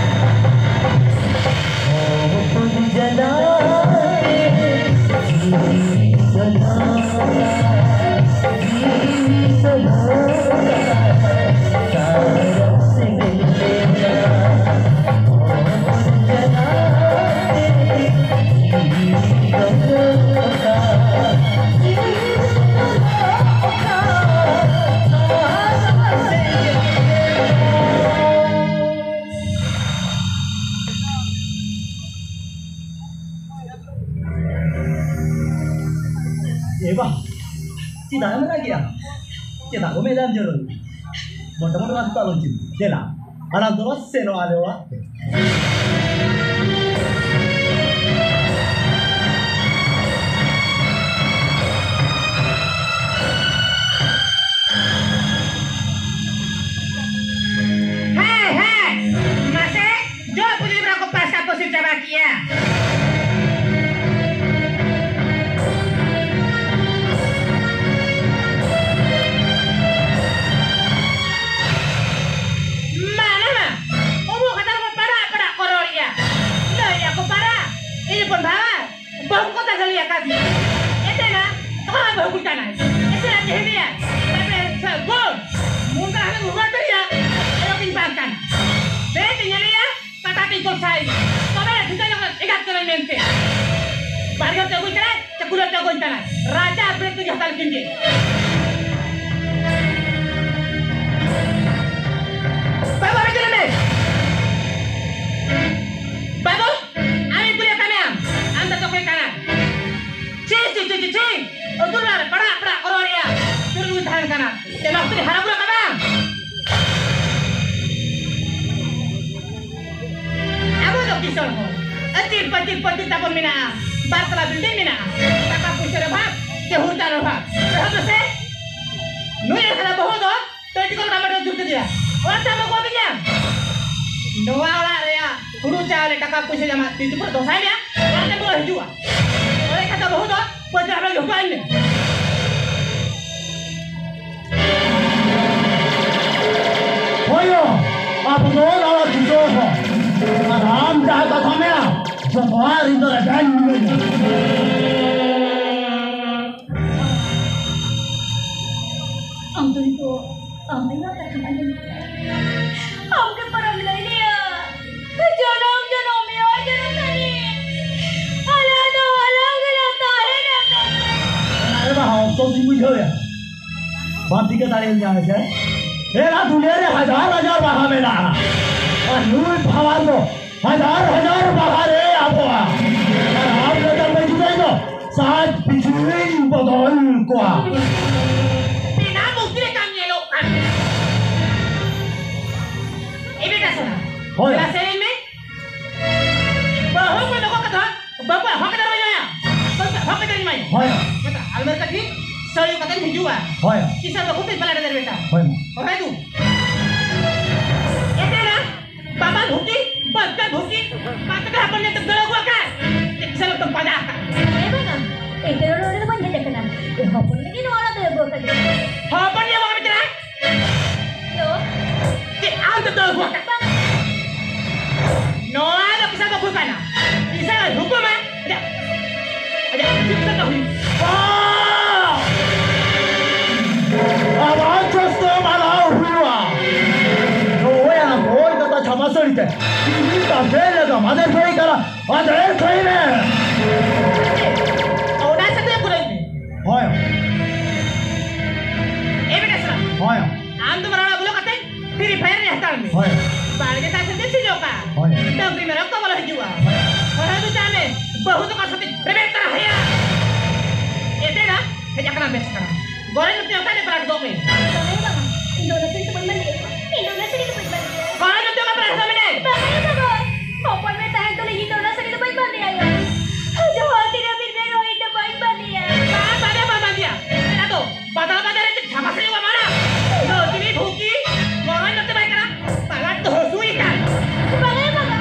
ᱪᱮᱫᱟᱜ ᱩᱢᱮᱫ ᱮᱢ ᱡᱚᱨᱚᱭ? ᱢᱚᱴᱟ ᱢᱚᱴᱟ ᱠᱟᱛᱷᱟ ᱫᱚ ᱟᱞᱚᱢ ᱪᱤᱱᱛᱟᱹ᱾ ᱫᱮᱞᱟ, ᱟᱞᱟᱝ ᱫᱚ ᱥᱮᱱᱚᱜ ᱟᱞᱮ ᱚᱲᱟᱜ ᱛᱮ᱾ ᱦᱮᱸ, ᱦᱮᱸ, ᱢᱟᱥᱮ᱾ ᱡᱚᱛᱚ ᱜᱤᱫᱽᱨᱟᱹ ᱠᱚ ᱯᱟᱥᱟ ᱯᱟᱹᱥᱤ ᱪᱟᱵᱟ ᱠᱮᱭᱟ᱾ ᱢᱟ, ᱚᱱᱟ ᱢᱟ, ᱩᱢᱩᱜ ᱠᱟᱛᱷᱟ ᱠᱚ ᱯᱟᱲᱟᱜ ᱯᱟᱲᱟᱜ ᱠᱚ ᱨᱚᱲᱮᱜᱼᱟ᱾ ᱞᱟᱹᱭᱮᱜᱼᱟ ᱠᱚ ᱯᱟᱲᱟᱜ, ᱤᱧ ᱦᱚᱯᱚᱱ ᱵᱷᱟᱣᱟ᱾ ᱵᱟᱹᱦᱩ ᱠᱚ ᱛᱟᱦᱮᱸ ᱞᱮᱭᱟ ᱠᱟᱹᱢᱤ᱾ ᱮᱛᱮᱱᱟ, ᱛᱚᱠᱷᱚᱱ ᱵᱟᱹᱦᱩ ᱠᱚ ᱪᱟᱞᱟᱜ᱾ ᱮᱥᱮ ᱟᱡ ᱦᱤᱫᱤᱭᱟ᱾ ᱛᱟᱯᱮ ᱥᱮ ᱜᱳ᱾ ᱢᱩᱱᱫᱟ ᱦᱟᱱᱮ ᱩᱨᱣᱟ ᱛᱮᱭᱟ᱾ ᱮᱨᱚ ᱠᱤᱱ ᱵᱟᱝ ᱠᱟᱱᱟ᱾ ᱵᱮ ᱛᱮ ᱧᱮᱞᱮᱭᱟ, ᱠᱟᱴᱟ ᱛᱤᱧ ᱠᱚ ᱥᱟᱭ᱾ ᱛᱚᱵᱮ ᱴᱷᱤᱠᱟᱹ ᱧᱚᱜ ᱮᱜᱟᱛ ᱠᱟᱹᱱᱟᱹᱧ ᱢᱮᱱᱛᱮ᱾ ᱵᱟᱲᱜᱮ ᱛᱮ ᱟᱹᱜᱩᱭ ᱠᱟᱱᱟᱭ, ᱪᱟᱹᱠᱩᱞᱟᱹ ᱛᱮ ᱟᱹᱜᱩᱭ ᱠᱟᱱᱟᱭ᱾ ᱨᱟᱡᱟ ᱵᱨᱮᱠ ᱛᱮ ᱦᱟᱛᱟᱣ ᱠᱤᱱ ᱜᱮ᱾ ᱵᱟᱵᱟ, ᱵᱟᱵᱟ, ᱪᱮᱫ ᱞᱟᱹᱭ ᱢᱮ? ᱵᱟᱵᱟ, ᱟᱢᱤᱧ ᱠᱩᱞᱤᱭᱮᱫ ᱢᱮᱭᱟ, ᱟᱢ ᱫᱚ ᱚᱠᱚᱭ ᱠᱟᱱᱟ? ᱪᱤ, ᱪᱤ, ᱪᱤ, ᱪᱤ, ᱪᱤ! ᱟᱹᱛᱩ ᱚᱲᱟᱜ ᱨᱮ ᱯᱟᱲᱟᱜ, ᱯᱟᱲᱟᱜ ᱠᱚ ᱨᱚᱲᱮᱜᱼᱟ᱾ ᱪᱩᱨᱩᱡ ᱛᱟᱦᱮᱱ ᱠᱟᱱᱟ᱾ ᱪᱮᱫ ᱚᱠᱛᱚ ᱨᱮ ᱦᱟᱨᱟ ᱵᱩᱨᱩ ᱠᱟᱱᱟ? ᱟᱵᱚ ᱫᱚ ᱠᱤᱥᱟᱹᱬ ᱦᱚᱲ᱾ ᱟᱹᱪᱤᱨ ᱯᱟᱹᱪᱤᱨ ᱯᱟᱹᱪᱤᱨ ᱛᱟᱵᱚᱱ ᱢᱮᱱᱟᱜᱼᱟ᱾ ᱵᱟᱨ ᱛᱟᱞᱟ building ᱢᱮᱱᱟᱜᱼᱟ᱾ ᱴᱟᱠᱟ ᱯᱩᱭᱥᱟᱹ ᱨᱮ ᱚᱵᱷᱟᱵ, ᱪᱮ ᱦᱩᱲᱩ ᱪᱟᱣᱞᱮ ᱚᱵᱷᱟᱵ᱾ ᱮᱦᱚᱵ ᱫᱚ ᱥᱮ ᱱᱩᱭ ᱮᱠᱞᱟ ᱵᱟᱹᱦᱩ ᱫᱚ ᱯᱮᱴᱤᱠᱳᱴ ᱨᱟᱵᱟᱨ ᱮ ᱡᱩᱛ ᱠᱮᱫᱮᱭᱟ᱾ ᱚᱲᱟᱜ ᱛᱮ ᱟᱢ ᱟᱹᱜᱩ ᱟᱹᱫᱤᱧᱟ᱾ ᱱᱚᱣᱟ ᱚᱲᱟᱜ ᱨᱮᱭᱟᱜ ᱦᱩᱲᱩ ᱪᱟᱣᱞᱮ ᱴᱟᱠᱟ ᱯᱩᱭᱥᱟᱹ ᱡᱟᱢᱟ ᱛᱤ ᱪᱩᱯᱩᱫ ᱫᱚᱥᱟᱭ ᱢᱮᱭᱟ᱾ ᱚᱲᱟᱜ ᱛᱮ ᱵᱚᱞᱚ ᱦᱤᱡᱩᱜᱼᱟ᱾ ᱚᱲᱟᱜ ᱠᱷᱟᱛᱟ ᱵᱟᱹᱦᱩ ᱫᱚ ᱯᱚᱭᱥᱟ ᱨᱟᱵᱟᱨ ᱡᱚᱢᱟᱭ ᱢᱮ᱾ ᱦᱳᱭᱳ, ᱟᱵᱚ ᱫᱚ ᱱᱟᱣᱟ ᱫᱤᱥᱚᱢ ᱦᱚᱲ᱾ ᱟᱨ ᱟᱢ ᱡᱟᱦᱟᱸ ᱠᱟᱛᱷᱟ ᱢᱮᱱᱟ, ᱡᱚᱛᱚᱣᱟᱜ ᱨᱤᱱ ᱫᱚ ᱨᱮᱵᱮᱱ ᱢᱮᱱᱟ᱾ ᱟᱢ ᱫᱚ ᱱᱤᱛᱚᱜ ᱟᱢ ᱟᱭᱳᱣᱟᱜ ᱠᱟᱛᱷᱟᱢ ᱟᱸᱡᱚᱢ ᱠᱮᱫᱟ? ᱟᱢ ᱜᱮ ᱯᱟᱨᱟᱢ ᱞᱟᱹᱭ ᱞᱮᱭᱟ᱾ ᱡᱚᱱᱚᱢ ᱡᱚᱱᱚᱢ ᱢᱮᱭᱟ ᱡᱚᱱᱚᱢ ᱛᱟᱹᱱᱤ᱾ ᱟᱞᱟᱝ ᱫᱚ ᱟᱞᱟᱝ ᱜᱮᱞᱟᱝ ᱛᱟᱦᱮᱱᱟ᱾ ᱟᱨᱮ ᱵᱟᱦᱟ, ᱚᱠᱛᱚ ᱫᱩᱧ ᱵᱩᱡᱷᱟᱹᱣᱮᱫᱼᱟ᱾ ᱵᱟᱢ ᱴᱷᱤᱠᱟᱹ ᱫᱟᱲᱮᱭᱟᱹᱧᱟ, ᱦᱮᱸ ᱥᱮ? ᱮᱨᱟ ᱫᱩᱱᱤᱭᱟᱹ ᱨᱮ ᱦᱟᱡᱟᱨ ᱦᱟᱡᱟᱨ ᱵᱟᱦᱟ ᱢᱮᱱᱟᱜᱼᱟ᱾ ᱟᱨ ᱱᱩᱭ ᱯᱷᱟᱣᱟᱨ ᱫᱚ ᱦᱟᱡᱟᱨ ᱦᱟᱡᱟᱨ ᱵᱟᱦᱟ ᱨᱮ ᱟᱵᱚᱜᱼᱟ᱾ ᱟᱨ ᱟᱢ ᱞᱮᱠᱟᱱ ᱢᱟᱹᱭ ᱜᱤᱫᱽᱨᱟᱹ ᱫᱚ ᱥᱟᱡᱽ ᱯᱤᱪᱷᱩᱧ ᱵᱚᱫᱚᱞ ᱠᱚᱣᱟ᱾ ᱵᱮᱱᱟᱣ ᱢᱩᱠᱛᱤ ᱨᱮ ᱦᱳᱭ᱾ ᱫᱮᱞᱟ ᱥᱮᱨᱮᱧ ᱢᱮ᱾ ᱵᱟᱹᱦᱩ ᱠᱚ ᱫᱚᱦᱚ ᱠᱟᱛᱮ ᱦᱚᱸ ᱵᱟᱹᱵᱩᱣᱟᱜ ᱦᱚᱠ ᱫᱟᱨ ᱵᱟᱹᱧ ᱮᱢᱟᱭᱟ᱾ ᱵᱟᱹᱵᱩᱣᱟᱜ ᱦᱚᱠ ᱫᱟᱨ ᱤᱧ ᱮᱢᱟᱭᱟ᱾ ᱦᱳᱭ᱾ ᱢᱮᱛᱟ, ᱟᱞᱢᱟᱨ ᱠᱟᱹᱴᱤᱡ ᱥᱟᱹᱲᱤ ᱠᱟᱛᱮᱧ ᱦᱤᱡᱩᱜᱼᱟ᱾ ᱦᱳᱭ᱾ ᱛᱤᱥᱟᱜ ᱵᱟᱹᱦᱩ ᱛᱮ ᱵᱟᱞᱟ ᱰᱟᱰᱟᱨ ᱵᱮᱴᱟ᱾ ᱦᱳᱭ ᱢᱟ᱾ ᱦᱳᱭ ᱫᱩ᱾ ᱮᱠᱟᱞᱟ, ᱵᱟᱵᱟ ᱵᱷᱩᱠᱤ, ᱵᱟᱫᱟ ᱵᱷᱩᱠᱤ, ᱵᱟᱫᱟ ᱦᱚᱯᱚᱱ ᱧᱮᱞ ᱛᱮ ᱫᱟᱹᱲ ᱟᱹᱜᱩ ᱟᱠᱟᱫ᱾ ᱛᱤᱥᱟᱜ ᱞᱚᱠᱛᱚᱢ ᱯᱟᱸᱡᱟ ᱟᱠᱟᱫ᱾ ᱦᱮᱸ ᱵᱟᱝᱟ, ᱮᱱᱛᱮ ᱨᱮᱦᱚᱸ ᱱᱚᱰᱮ ᱫᱚ ᱵᱟᱹᱧ ᱦᱮᱡ ᱟᱠᱟᱱᱟ᱾ ᱮ ᱦᱚᱯᱚᱱ ᱞᱟᱹᱜᱤᱫ ᱱᱚᱣᱟ ᱚᱲᱟᱜ ᱫᱚ ᱟᱹᱜᱩ ᱟᱠᱟᱫᱤᱧᱟ᱾ ᱦᱚᱯᱚᱱ ᱧᱮᱞ ᱵᱟᱝ ᱢᱮᱛᱟᱭ? ᱪᱮᱫ ᱟᱢ ᱫᱚ ᱫᱟᱹᱲ ᱟᱹᱜᱩ ᱟᱠᱟᱫ? ᱱᱚᱣᱟ ᱫᱚ ᱠᱤᱥᱟᱹᱬ ᱵᱟᱹᱦᱩ ᱠᱟᱱᱟ᱾ ᱠᱤᱥᱟᱹᱬ ᱦᱩᱠᱩᱢᱟ᱾ ᱟᱡᱟᱜ, ᱟᱡᱟᱜ ᱠᱩᱥᱤ ᱠᱩᱥᱤ ᱫᱚ ᱦᱩᱭᱩᱜ᱾ ᱵᱟᱦ! ᱟᱵᱟᱨ ᱪᱚᱥᱛᱚ ᱢᱟᱞᱟᱣ ᱦᱩᱭᱩᱜᱼᱟ᱾ ᱱᱚᱜᱼᱚᱭ ᱟᱨ ᱱᱚᱜᱼᱚᱭ ᱠᱟᱛᱷᱟ ᱪᱷᱟᱢᱟ ᱥᱟᱹᱲᱤ ᱛᱮ᱾ ᱤᱧ ᱛᱟᱵᱮ ᱞᱮᱫᱟ ᱢᱟᱫᱮᱨ ᱥᱟᱹᱲᱤ ᱠᱟᱱᱟ᱾ ᱟᱫᱚ ᱮᱱ ᱠᱷᱟᱹᱭ ᱢᱮ᱾ ᱚᱱᱟ ᱥᱟᱛᱮ ᱯᱩᱨᱟᱹᱭ ᱢᱮ᱾ ᱦᱳᱭ᱾ ᱮ ᱵᱮᱴᱟ ᱥᱟᱞᱟ᱾ ᱦᱳᱭ᱾ ᱟᱢ ᱫᱚ ᱢᱟᱨᱟᱝ ᱵᱚᱞᱚ ᱠᱟᱛᱮ Free Fire ᱨᱮ ᱦᱟᱛᱟᱲ ᱢᱮ᱾ ᱦᱳᱭ᱾ ᱵᱟᱲᱜᱮ ᱛᱟᱞᱟ ᱥᱮᱫ ᱛᱮ ᱪᱤᱞᱚᱠᱟ᱾ ᱦᱳᱭ᱾ ᱰᱟᱝᱨᱤ ᱢᱮᱨᱚᱢ ᱠᱚ ᱵᱚᱞᱚ ᱦᱤᱡᱩᱜᱼᱟ᱾ ᱦᱳᱭ᱾ ᱦᱳᱭ, ᱫᱩ ᱪᱟ ᱢᱮ᱾ ᱵᱟᱹᱦᱩ ᱛᱟᱠᱚ ᱥᱟᱛᱮ ᱨᱮᱵᱮᱫ ᱛᱟᱨᱟ ᱦᱮᱭᱟ᱾ ᱮᱛᱮ ᱫᱟ, ᱦᱮᱡ ᱟᱠᱟᱱᱟ ᱵᱮᱥ ᱟᱠᱟᱱᱟ᱾ ᱜᱚᱨᱮ ᱱᱚᱛᱮ ᱚᱠᱟ ᱨᱮ ᱯᱟᱨᱟᱜ ᱫᱚ ᱢᱮ? ᱵᱟᱝᱟ, ᱵᱟᱝᱟ᱾ ᱤᱧ ᱫᱚ ᱚᱱᱟ ᱥᱟᱹᱲᱤ ᱫᱚ ᱵᱟᱹᱧ ᱵᱟᱸᱫᱮᱭᱟ᱾ ᱤᱧ ᱫᱚ ᱚᱱᱟ ᱥᱟᱹᱲᱤ ᱫᱚ ᱵᱟᱹᱧ ᱵᱟᱸᱫᱮᱭᱟ᱾ ᱜᱚᱨᱮ ᱱᱚᱛᱮ ᱚᱠᱟ ᱯᱟᱨᱟᱜ ᱫᱚ ᱢᱮ? ᱵᱟᱝᱟ ᱭᱟ ᱵᱟᱵᱟ᱾ ᱦᱚᱯᱚᱱ ᱢᱮ ᱛᱟᱦᱮᱸ ᱛᱩᱞᱩᱡ ᱤᱧ ᱫᱚ ᱚᱱᱟ ᱥᱟᱹᱲᱤ ᱫᱚ ᱵᱟᱹᱧ ᱵᱟᱸᱫᱮᱭᱟ ᱭᱟ᱾ ᱡᱟᱦᱟᱸ ᱛᱤᱱᱟᱹᱜ ᱵᱤᱱ ᱢᱮᱱ ᱨᱮᱦᱚᱸ ᱤᱧ ᱫᱚ ᱵᱟᱹᱧ ᱵᱟᱸᱫᱮᱭᱟ᱾ ᱵᱟᱝ ᱵᱟᱸᱫᱮ, ᱵᱟᱝ ᱵᱟᱸᱫᱮᱭᱟ᱾ ᱮᱱᱟ ᱫᱚ ᱵᱟᱫᱟᱞ ᱵᱟᱫᱟᱞ ᱨᱮ ᱪᱮᱫ ᱡᱷᱟᱢᱟ ᱥᱟᱹᱲᱤ ᱵᱟᱢ ᱦᱚᱨᱚᱜᱟ? ᱞᱟᱹᱴᱩ ᱢᱤᱫ ᱵᱷᱩᱠᱤ, ᱜᱚᱨᱚᱧ ᱱᱚᱛᱮ ᱵᱟᱭ ᱠᱟᱱᱟ᱾ ᱯᱟᱞᱟᱴ ᱫᱚ ᱦᱟᱹᱥᱩᱭᱮ ᱠᱟᱱ᱾ ᱵᱟᱝᱟ ᱭᱟ ᱵᱟᱵᱟ᱾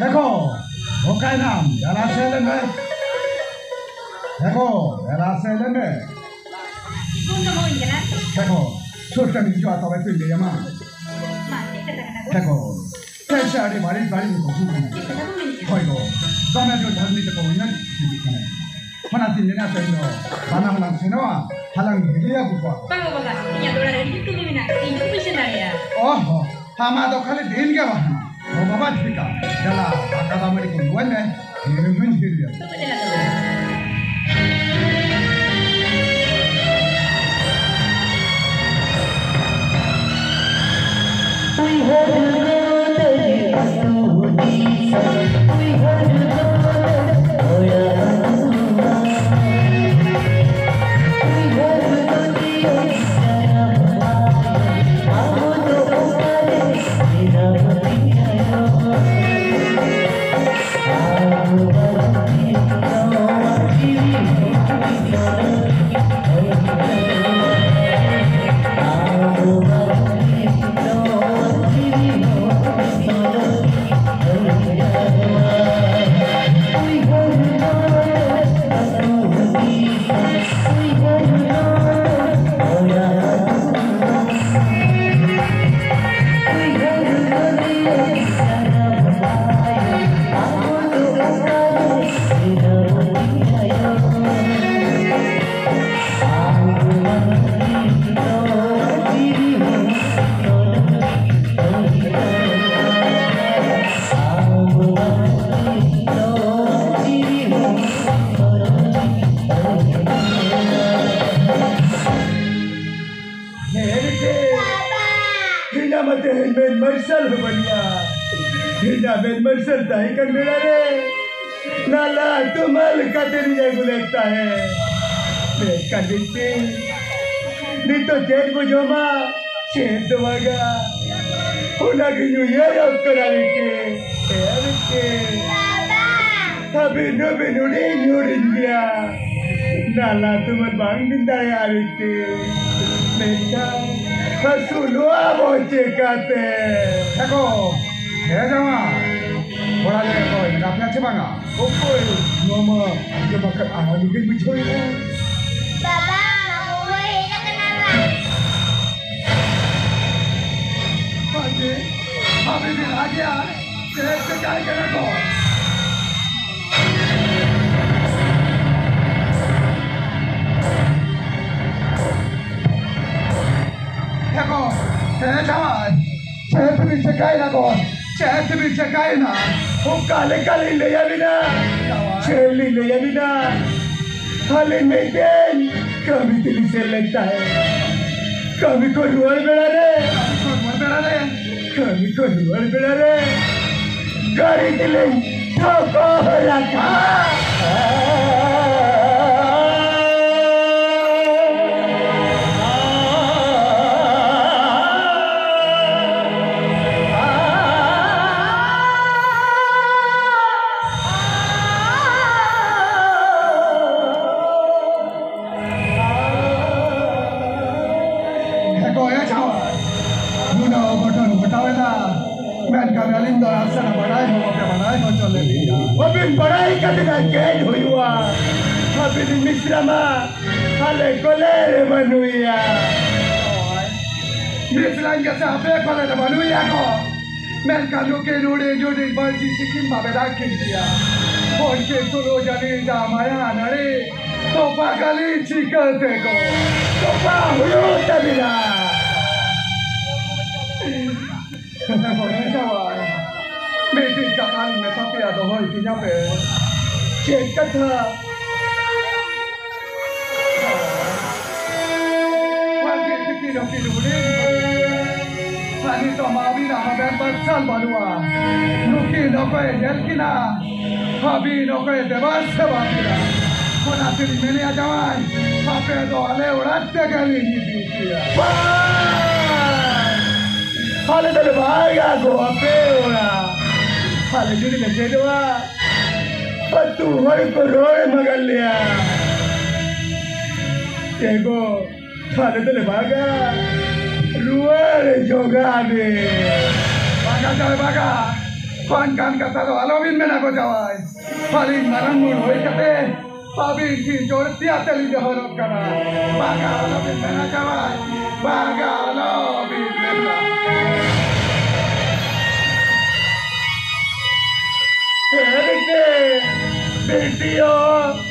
ᱫᱮᱠᱷᱚ, ᱚᱠᱟᱭᱱᱟᱢ? ᱫᱮᱞᱟ ᱥᱮ ᱞᱮ ᱢᱮ᱾ ᱫᱮᱠᱷᱚ, ᱫᱮᱞᱟ ᱥᱮ ᱞᱮ ᱢᱮ᱾ ᱯᱷᱳᱱ ᱫᱚ ᱦᱩᱭ ᱠᱟᱱᱟ᱾ ᱫᱮᱠᱷᱚ, ᱥᱩᱨ ᱛᱮᱢ ᱦᱤᱡᱩᱜᱼᱟ, ᱛᱚᱵᱮ ᱛᱚᱧ ᱞᱟᱹᱭ ᱟᱢᱟ᱾ ᱢᱟ, ᱪᱮᱫ ᱠᱟᱛᱷᱟ ᱠᱟᱱᱟ ᱜᱚ? ᱫᱮᱠᱷᱚ, ᱛᱮᱦᱮᱧ ᱥᱮ ᱟᱹᱰᱤ ᱵᱟᱹᱲᱤᱡ ᱵᱟᱹᱲᱤᱡ ᱠᱚ ᱠᱚ ᱠᱟᱱᱟ᱾ ᱪᱮᱫ ᱠᱟᱛᱷᱟ ᱠᱚ ᱢᱮᱱ ᱠᱮᱫᱟ? ᱦᱳᱭ ᱜᱚ, ᱫᱚᱢᱮ ᱡᱳᱨ ᱫᱷᱟᱹᱨᱢᱤ ᱛᱟᱠᱚ ᱩᱭᱦᱟᱹᱨ ᱦᱤᱡᱩᱜ ᱠᱟᱱᱟ᱾ ᱚᱱᱟᱛᱤᱧ ᱢᱮᱱᱟ ᱛᱮᱦᱮᱧ ᱫᱚ ᱵᱟᱱᱟ ᱦᱚᱸᱞᱟᱝ ᱥᱮᱱᱚᱜᱼᱟ, ᱦᱟᱞᱟᱝ ᱦᱤᱨᱤ ᱟᱹᱜᱩ ᱠᱚᱣᱟ᱾ ᱵᱟᱝᱟ ᱵᱟᱵᱟ, ᱤᱧᱟᱹᱜ ᱫᱚ ᱚᱲᱟᱜ ᱨᱮ ᱟᱹᱰᱤ ᱡᱳᱨ ᱠᱟᱹᱢᱤ ᱢᱮᱱᱟᱜᱼᱟ, ᱤᱧ ᱫᱚ ᱵᱟᱹᱧ ᱥᱮᱱ ᱫᱟᱲᱮᱭᱟᱜᱼᱟ᱾ ᱚ ᱦᱚᱸ, ᱟᱢᱟᱜ ᱫᱚ ᱠᱷᱟᱹᱞᱤ ᱫᱤᱱ ᱜᱮ ᱵᱟᱦᱟᱱᱟ᱾ ᱚ ᱵᱟᱵᱟ ᱴᱷᱤᱠᱟ, ᱫᱮᱞᱟ ᱫᱟᱠᱟ ᱫᱟᱜ ᱢᱟᱹᱰᱤ ᱠᱚ ᱧᱩᱭ ᱢᱮ, ᱤᱧ ᱦᱚᱸᱧ ᱦᱤᱨᱤᱭᱟ᱾ ᱵᱟᱵᱟ ᱫᱮᱞᱟ ᱛᱚᱵᱮ᱾ ᱢᱟᱨᱥᱟᱞ ᱦᱚᱸ ᱵᱟᱹᱱᱩᱜᱼᱟ᱾ ᱦᱮᱸᱫᱟ ᱢᱮᱫ ᱢᱟᱨᱥᱟᱞ ᱛᱟᱦᱮᱸ ᱠᱟᱱ ᱵᱮᱲᱟ ᱨᱮ ᱱᱟᱞᱟ ᱛᱩᱢᱟᱹᱞ ᱠᱟᱛᱮ ᱤᱧ ᱟᱹᱜᱩ ᱞᱮᱫ ᱛᱟᱦᱮᱸ᱾ ᱢᱮᱱᱠᱷᱟᱱ ᱵᱤᱱᱛᱤ, ᱱᱤᱛᱚᱜ ᱪᱮᱫ ᱵᱚ ᱡᱚᱢᱟ, ᱪᱮᱫ ᱫᱚ ᱵᱟᱝᱟ, ᱚᱱᱟ ᱜᱮ ᱧᱩᱭᱮ ᱚᱠᱛᱚ ᱨᱮ ᱵᱤᱱᱛᱤ, ᱮ ᱵᱤᱱᱛᱤ᱾ ᱟᱹᱵᱤᱱ ᱦᱚᱸᱵᱤᱱ ᱦᱩᱰᱤᱧ ᱦᱩᱰᱤᱧ ᱜᱮᱭᱟ᱾ ᱱᱟᱞᱟ ᱛᱩᱢᱟᱹᱞ ᱵᱟᱝ ᱵᱤᱱ ᱫᱟᱲᱮᱭᱟᱜᱼᱟ ᱵᱤᱱᱛᱤ᱾ ᱢᱮᱱᱠᱷᱟᱱ ᱦᱟᱹᱥᱩᱞᱚᱜᱼᱟ ᱵᱚ ᱪᱮᱠᱟᱛᱮ? ᱮ ᱜᱚ, ᱮ ᱡᱟᱶᱟᱭ, ᱠᱚᱲᱟ ᱞᱮ ᱚᱠᱚᱭ ᱢᱮᱱᱟᱜ ᱯᱮᱭᱟ ᱪᱮ ᱵᱟᱝᱟ? ᱚᱠᱚᱭ? ᱱᱚᱣᱟ ᱢᱟ ᱟᱸᱡᱚᱢ ᱟᱠᱟᱫ ᱟᱦᱟᱞᱤ ᱜᱮᱧ ᱵᱩᱡᱷᱟᱹᱣᱮᱫᱼᱟ᱾ ᱵᱟᱵᱟ, ᱢᱟᱢᱩ ᱦᱮᱡ ᱟᱠᱟᱱᱟ ᱵᱟ᱾ ᱟᱡᱮ, ᱟᱯᱮ ᱵᱤᱱ ᱨᱟᱜᱮᱜᱼᱟ? ᱪᱮᱫ ᱪᱮᱠᱟᱭ ᱠᱟᱱᱟ ᱠᱚ? ᱮ ᱜᱚ, ᱮ ᱡᱟᱶᱟᱭ, ᱪᱮᱫ ᱵᱤᱱ ᱪᱮᱠᱟᱭᱮᱱᱟ ᱜᱚ? ᱪᱮᱫ ᱵᱤᱱ ᱪᱮᱠᱟᱭᱮᱱᱟ? ᱚᱠᱟ ᱞᱮᱠᱟ ᱞᱤᱧ ᱞᱟᱹᱭ ᱟᱹᱵᱤᱱᱟ? ᱡᱟᱶᱟᱭ᱾ ᱪᱮᱫ ᱞᱤᱧ ᱞᱟᱹᱭ ᱟᱹᱵᱤᱱᱟ? ᱟᱹᱞᱤᱧ ᱢᱤᱫᱴᱮᱱ ᱠᱟᱹᱢᱤ ᱛᱮᱞᱤᱧ ᱥᱮᱱ ᱞᱮᱱ ᱛᱟᱦᱮᱸᱫ᱾ ᱠᱟᱹᱢᱤ ᱠᱷᱚᱱ ᱨᱩᱣᱟᱹᱲ ᱵᱮᱲᱟ ᱨᱮ, ᱠᱟᱹᱢᱤ ᱠᱷᱚᱱ ᱨᱩᱣᱟᱹᱲ ᱵᱮᱲᱟ ᱨᱮ, ᱠᱟᱹᱢᱤ ᱠᱷᱚᱱ ᱨᱩᱣᱟᱹᱲ ᱵᱮᱲᱟ ᱨᱮ ᱜᱟᱹᱰᱤ ᱛᱮᱞᱤᱧ ᱴᱷᱚᱠᱚᱨ ᱟᱠᱟᱱ᱾ ᱦᱮᱸ ᱜᱚ, ᱮ ᱡᱟᱶᱟᱭ, ᱱᱩᱱᱟᱹᱜ ᱚᱜᱷᱚᱴᱚᱱ ᱜᱷᱚᱴᱟᱣᱮᱱᱟ, ᱢᱮᱱᱠᱷᱟᱱ ᱟᱹᱞᱤᱧ ᱫᱚ ᱱᱟᱥᱮᱱᱟᱜ ᱵᱟᱰᱟᱭ ᱦᱚᱸ ᱵᱟᱯᱮ ᱵᱟᱰᱟᱭ ᱦᱚᱪᱚ ᱞᱮᱫ ᱞᱤᱧᱟ᱾ ᱵᱟᱹᱵᱤᱱ ᱵᱟᱰᱟᱭ ᱠᱟᱛᱮ ᱪᱮᱫ ᱦᱩᱭᱩᱜᱼᱟ? ᱟᱹᱵᱤᱱ ᱢᱤᱥᱨᱟ ᱢᱟ ᱟᱞᱮ ᱠᱚᱞᱮ ᱨᱮ ᱵᱟᱹᱱᱩᱭᱟ᱾ ᱢᱤᱥᱨᱟ ᱜᱮᱥᱮ ᱟᱯᱮ ᱠᱚᱞᱮ ᱨᱮ ᱵᱟᱹᱱᱩᱭᱟ ᱠᱚ᱾ ᱢᱮᱱᱠᱷᱟᱱ ᱱᱩᱠᱤᱱ ᱦᱩᱰᱤᱧ ᱦᱩᱰᱤᱧ ᱢᱟᱹᱡᱷᱤ ᱛᱤᱠᱤᱱ ᱵᱟᱯᱮ ᱫᱟᱜ ᱠᱤᱱ ᱜᱮᱭᱟ᱾ ᱩᱱᱠᱤᱱ ᱛᱩᱞᱩᱡ ᱟᱹᱞᱤᱧ ᱫᱟᱜ ᱢᱟᱭᱟ ᱱᱟᱹᱲᱤ ᱛᱚᱯᱟ ᱠᱟᱞᱤᱧ ᱪᱤᱠᱟᱹᱛᱮ ᱠᱚ? ᱛᱚᱯᱟ ᱦᱩᱭᱩᱜ ᱛᱟᱹᱵᱤᱱᱟ᱾ ᱢᱤᱫᱴᱤᱡ ᱠᱟᱛᱷᱟ ᱞᱤᱧ ᱢᱮᱛᱟ ᱯᱮᱭᱟ, ᱫᱚᱦᱚᱭ ᱛᱤᱧᱟ ᱯᱮ᱾ ᱪᱮᱫ ᱠᱟᱛᱷᱟ? ᱟᱨ ᱪᱮᱫ ᱛᱮᱠᱤᱱ ᱦᱚᱸᱠᱤᱱ ᱦᱩᱰᱤᱧ ᱦᱩᱰᱤᱧ ᱱᱤᱛᱚᱜ ᱢᱟ ᱟᱹᱵᱤᱱᱟᱜ ᱦᱚᱸ ᱵᱮᱨ ᱵᱟᱨᱥᱟᱞ ᱵᱟᱹᱱᱩᱜᱼᱟ᱾ ᱱᱩᱠᱤᱱ ᱚᱠᱚᱭᱮ ᱧᱮᱞ ᱠᱤᱱᱟ? ᱟᱹᱵᱤᱱ ᱚᱠᱚᱭᱮ ᱫᱮᱵᱟ ᱥᱮᱵᱟ ᱵᱤᱱᱟ? ᱚᱱᱟ ᱛᱮᱞᱤᱧ ᱢᱮᱱᱮᱜᱼᱟ ᱡᱟᱶᱟᱭ, ᱟᱯᱮ ᱫᱚ ᱟᱞᱮ ᱚᱲᱟᱜ ᱛᱮᱜᱮ ᱞᱤᱧ ᱤᱫᱤ ᱯᱮᱭᱟ᱾ ᱵᱟᱝ! ᱟᱞᱮ ᱫᱚᱞᱮ ᱵᱟᱭᱟ ᱜᱚ ᱟᱯᱮ ᱚᱲᱟᱜ᱾ ᱟᱞᱮ ᱡᱩᱫᱤ ᱞᱮ ᱪᱮᱫᱚᱜᱼᱟ, ᱟᱹᱛᱩ ᱦᱚᱲ ᱠᱚ ᱨᱚᱲ ᱢᱟᱜᱟᱞ ᱞᱮᱭᱟ᱾ ᱮ ᱜᱚ, ᱟᱞᱮ ᱫᱚᱞᱮ ᱵᱟᱜᱟ, ᱨᱩᱣᱟᱹᱲ ᱡᱚᱜᱟᱣ ᱢᱮ᱾ ᱵᱟᱜᱟ ᱡᱟᱶᱟᱭ ᱵᱟᱜᱟ, ᱚᱱᱠᱟᱱ ᱠᱟᱛᱷᱟ ᱫᱚ ᱟᱞᱚᱵᱤᱱ ᱢᱮᱱᱟ ᱜᱚ ᱡᱟᱶᱟᱭ᱾ ᱟᱹᱞᱤᱧ ᱢᱟᱨᱟᱝ ᱦᱚᱲ ᱦᱩᱭ ᱠᱟᱛᱮ ᱟᱹᱵᱤᱱ ᱴᱷᱮᱱ ᱡᱳᱨ ᱛᱮ ᱟᱛᱮ ᱞᱤᱧ ᱡᱚᱦᱚᱨᱚᱜ ᱠᱟᱱᱟ᱾ ᱵᱟᱜᱟ ᱟᱞᱚᱵᱤᱱ ᱢᱮᱱᱟ ᱡᱟᱶᱟᱭ, ᱵᱟᱜᱟ ᱟᱞᱚᱵᱤᱱ ᱢᱮᱱᱟ᱾ ᱦᱮᱸ ᱵᱤᱴᱤ, ᱵᱤᱴᱤ ᱦᱚᱸ